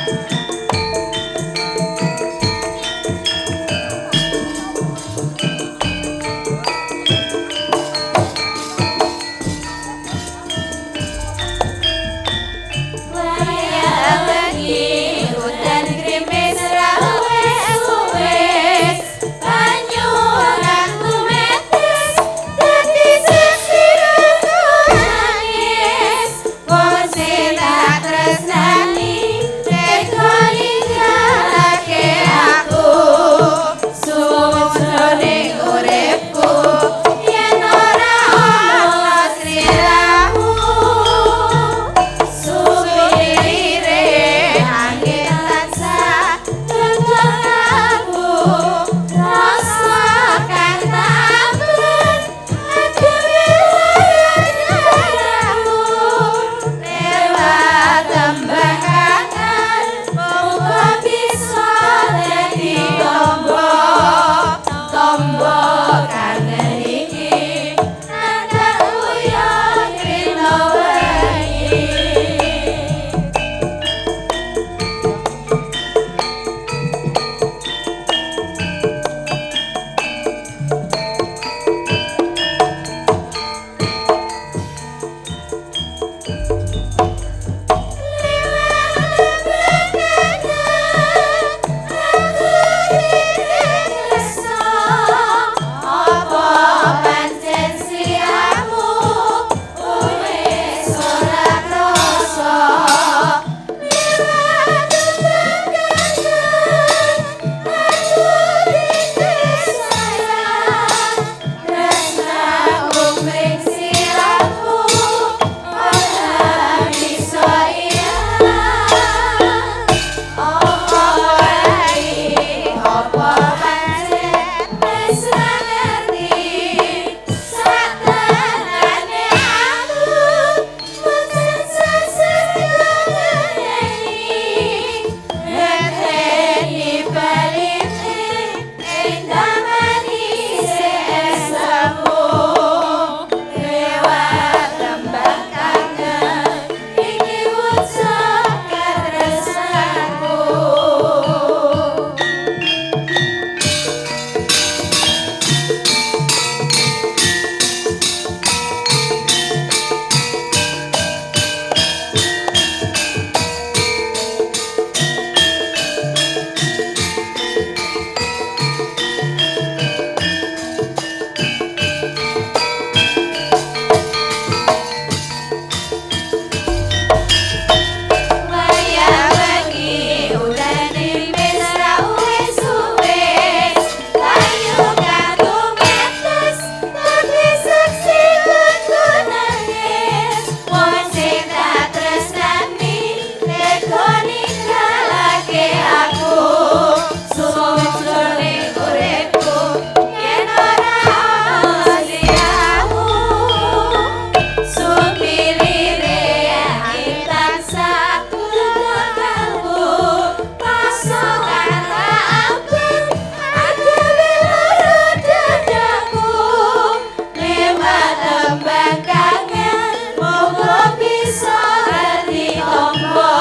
Bisa dadi tombo,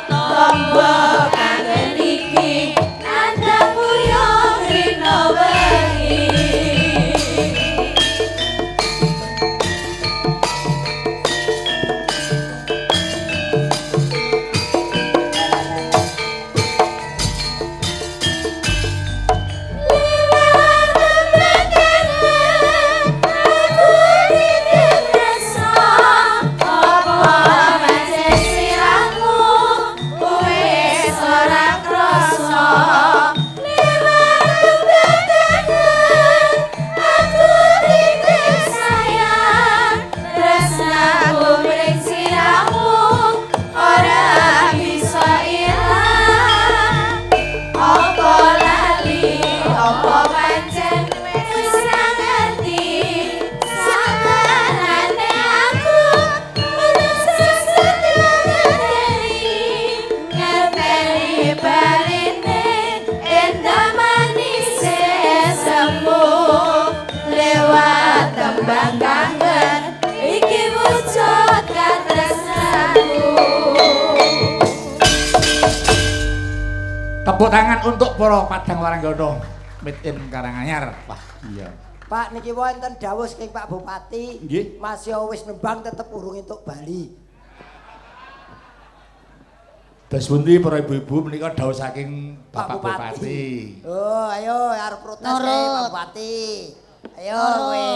tombo kangen. Tepuk tangan untuk para Padang Waranggono Made in Karanganyar. Wah, iya. Pak niki wonten dawuh saking Pak Bupati. Nggih. Masih wis nembang tetep urung entuk bali. Dos pundi para ibu-ibu menika dawuh saking Bapak Bupati. Oh, ayo arep protes kae Pak Bupati. Ayo kowe.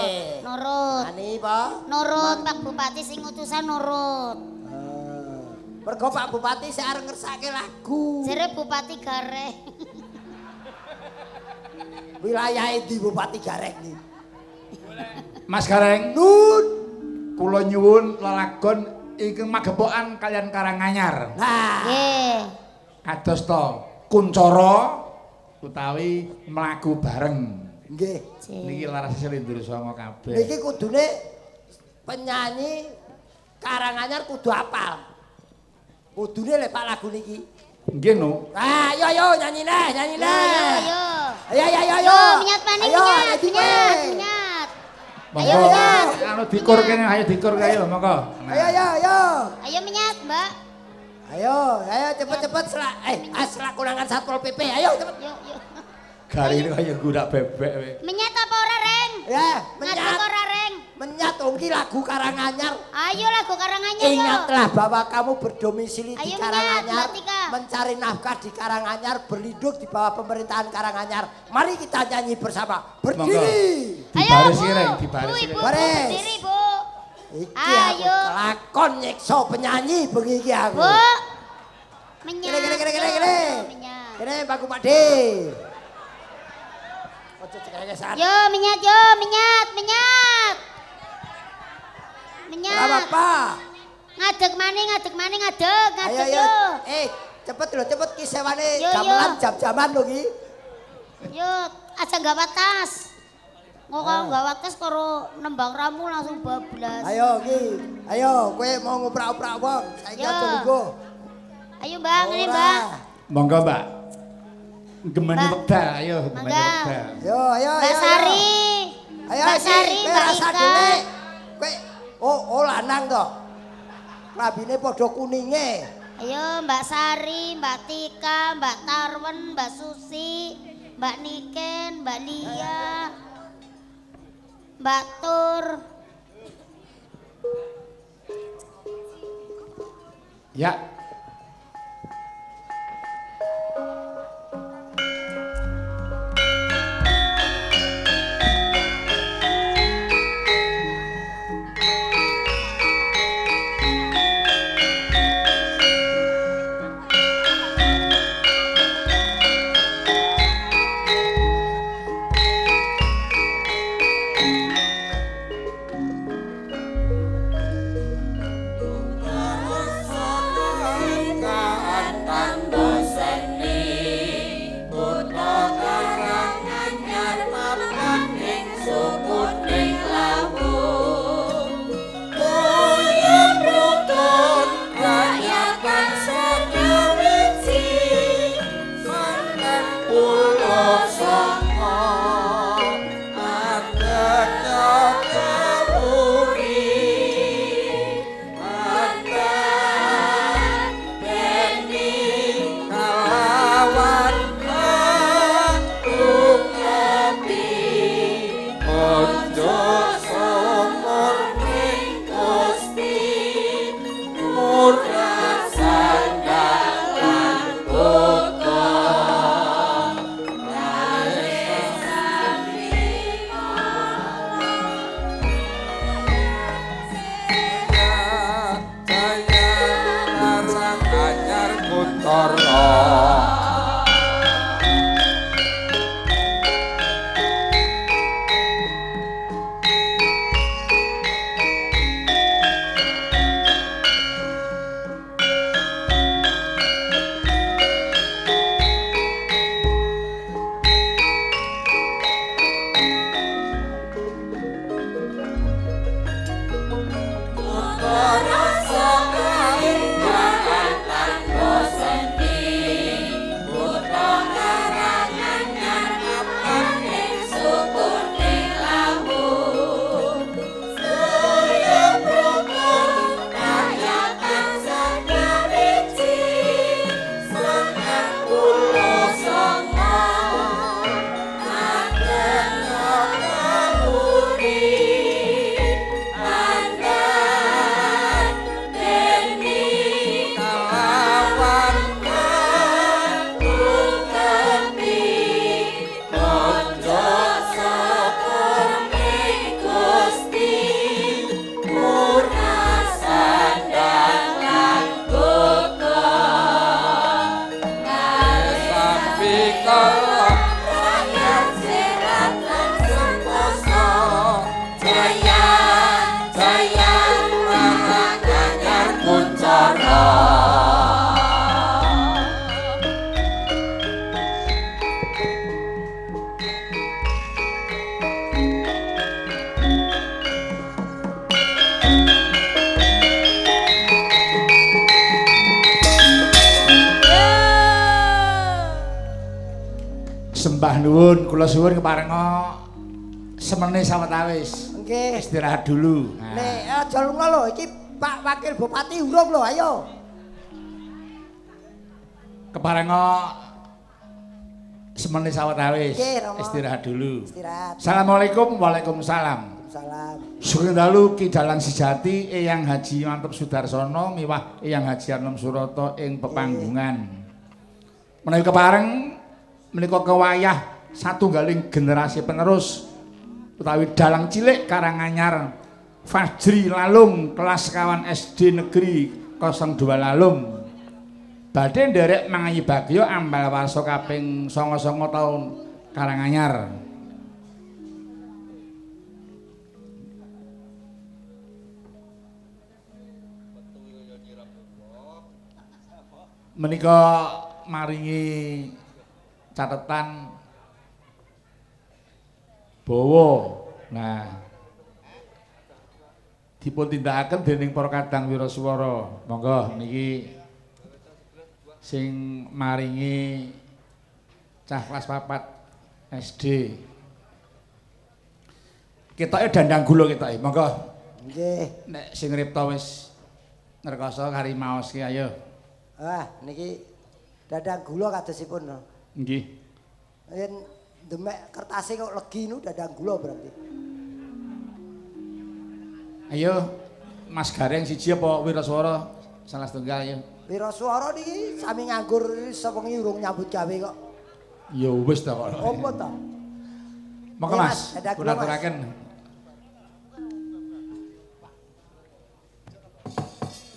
Nurut. Ani, Pak. Nurut Pak Bupati sing utusan nurut. Mergo Pak Bupati sik arep ngersake lagu. Jere Bupati Gareng. Wilayah endi Bupati Gareng iki? Mas Gareng, Nun. Kula nyuwun lelagon ingkang magepokan kalian Karanganyar. Nah, nggih. Kados to kuncara utawi mlaku bareng. Nggih. Niki laras Slindur Sanga kabeh. Niki kudune penyanyi Karanganyar kudu apal. Kudune lek Pak lagu niki. Nggih no. Ah, ayo ayo nyanyi neh, nyanyi neh. Ayo. Ayo ayo ayo. Yo, minyak paning minyak, minyak, minyak. Monggo. Anu dikur kene, ayo dikur kae lho, monggo. Ayo ayo ayo. Ayo minyak, Mbak. Ayo, ayo cepet-cepet selak selak konangan Satpol PP. Ayo cepet. Yo yo. Garine kaya gurak bebek kowe. Menyat apa ora, Reng? Ya, menyat. Ngadeg ora, Reng? Menyat wong ki lagu Karanganyar. Ayo lagu Karanganyar. Ingatlah bahwa kamu berdomisili ayo di Karanganyar, menyat, mencari nafkah di Karanganyar, berlindung di bawah pemerintahan Karanganyar. Mari kita nyanyi bersama. Berdiri. Dibaris Reng, dibaris. Bu, berdiri, Bu. Iki aku kelakon nyiksa penyanyi bengi iki aku. Bu. Menyat. Kene kene kene kene. Kene Pak Bupati. Yo menyat, yo menyat, menyat. Menyat. Ora apa-apa. Ngadeg maning, ngadeg maning, ngadeg, ngadeg ayo, yo. Cepet lho, cepet ki sewane gamelan jam-jaman lho ki. Yo, aja nggawa tas. Kok nggawa tas karo nembang ramu langsung bablas. Ayo ki. Ayo, kowe mau ngoprak-oprak wong, saiki aja lungguh. Ayo, Mbak, ngene, Mbak. Monggo, Mbak. Gemani wekdal, ayo gemani wekdal. Yo, ayo, Mbak Sari. Ayo, Mbak Sari, Mbak Ika. Kowe oh lanang to. Klambine padha kuninge. Ayo Mbak Sari, Mbak Tika, Mbak Tarwen, Mbak Susi, Mbak Niken, Mbak Lia, Mbak Tur. Ya. Terus cipta rakyat sehat lan sentosa. Jaya jaya Karanganyar Kuncara. Sembah nuwun, kula suwun keparenga semene sawetawis. Nggih. Istirahat dulu. Nah. Nek aja lunga lho, iki Pak Wakil Bupati urung lho, ayo. Keparenga semene sawetawis. Istirahat dulu. Istirahat. Assalamualaikum, waalaikumsalam. Salam. Sugeng dalu Ki Dalang Sejati Eyang Haji Manteb Sudarsono miwah Eyang Haji Anom Surata ing pepanggungan. Menawi kepareng menika kewayah satunggaling generasi penerus utawi dalang cilik Karanganyar Fajri Lalung kelas kawan SD Negeri 02 Lalung. Badhe nderek mangayi bagya ambal warsa kaping 99 taun Karanganyar. Menika maringi catetan bawa. Nah, dipun tindakaken dening para kadang wiraswara. Monggo niki sing maringi cah kelas 4 SD. Ketoke dandang gula ketoke. Monggo. Nggih. Nek sing ngripta wis ngrekoso kari maos ki ayo. Ah, niki dandang gula kadosipun. Nggih. Yen demek kertase kok legi nu dandang gula berarti. Ayo Mas Gareng siji apa Wiraswara salah setunggal ayo. Wiraswara niki sami nganggur sewengi urung nyambut gawe kok. Ya wis ta kok. Apa ta? Monggo Mas, kula aturaken.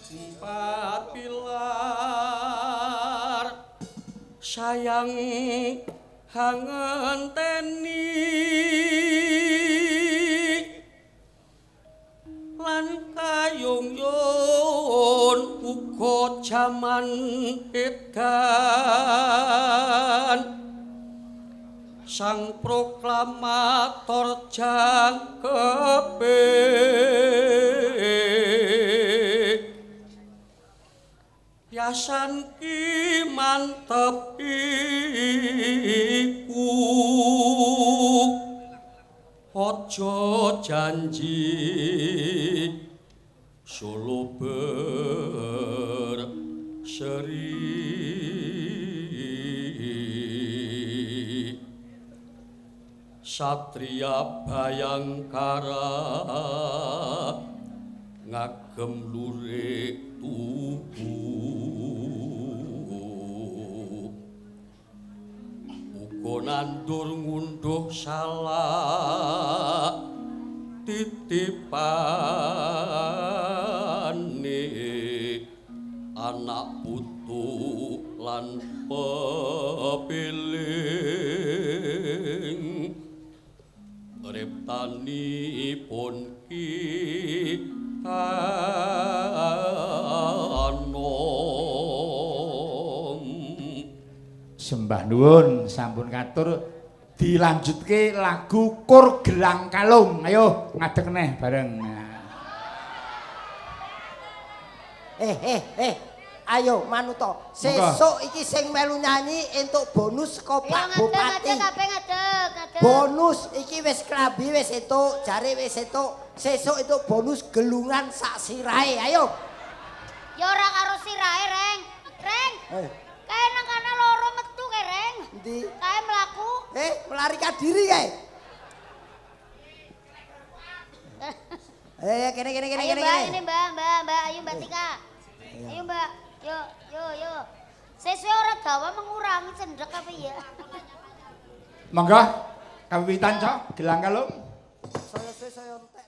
Empat pilar sayang hangenteni lan kayung yun uga jaman edan sang proklamator jangkepe yasan ki mantep iku aja janji Solo berseri Satria Bayangkara ngagem lurik tuhu uga nandur ngunduh salak titipane anak putu lan pepiling riptanipun Ki Anom. Sembah nuwun sampun katur, dilanjutke lagu Kur Gelang Kalung. Ayo ngadeg neh bareng. Ayo manuta. Sesuk iki sing melu nyanyi entuk bonus saka Pak Bupati. Ngadeg. Bonus iki wis klambi wis entuk, jare wis entuk. Sesuk entuk bonus gelungan sak sirahe. Ayo. Ya ora karo sirahe, Reng. Reng. Kae nang kana loro metu kae, Reng. Endi? Kae mlaku. Melarikan diri kae. Kene kene kene kene. Ayo Mbak, ini Mbak, Mbak, Mbak, ayo Mbak Tika. Ayo Mbak, yo yo yo. Sesuai ora dawa mengurangi cendhek apa ya? Monggo kawiwitan cok, gelang kalung. Saya entek.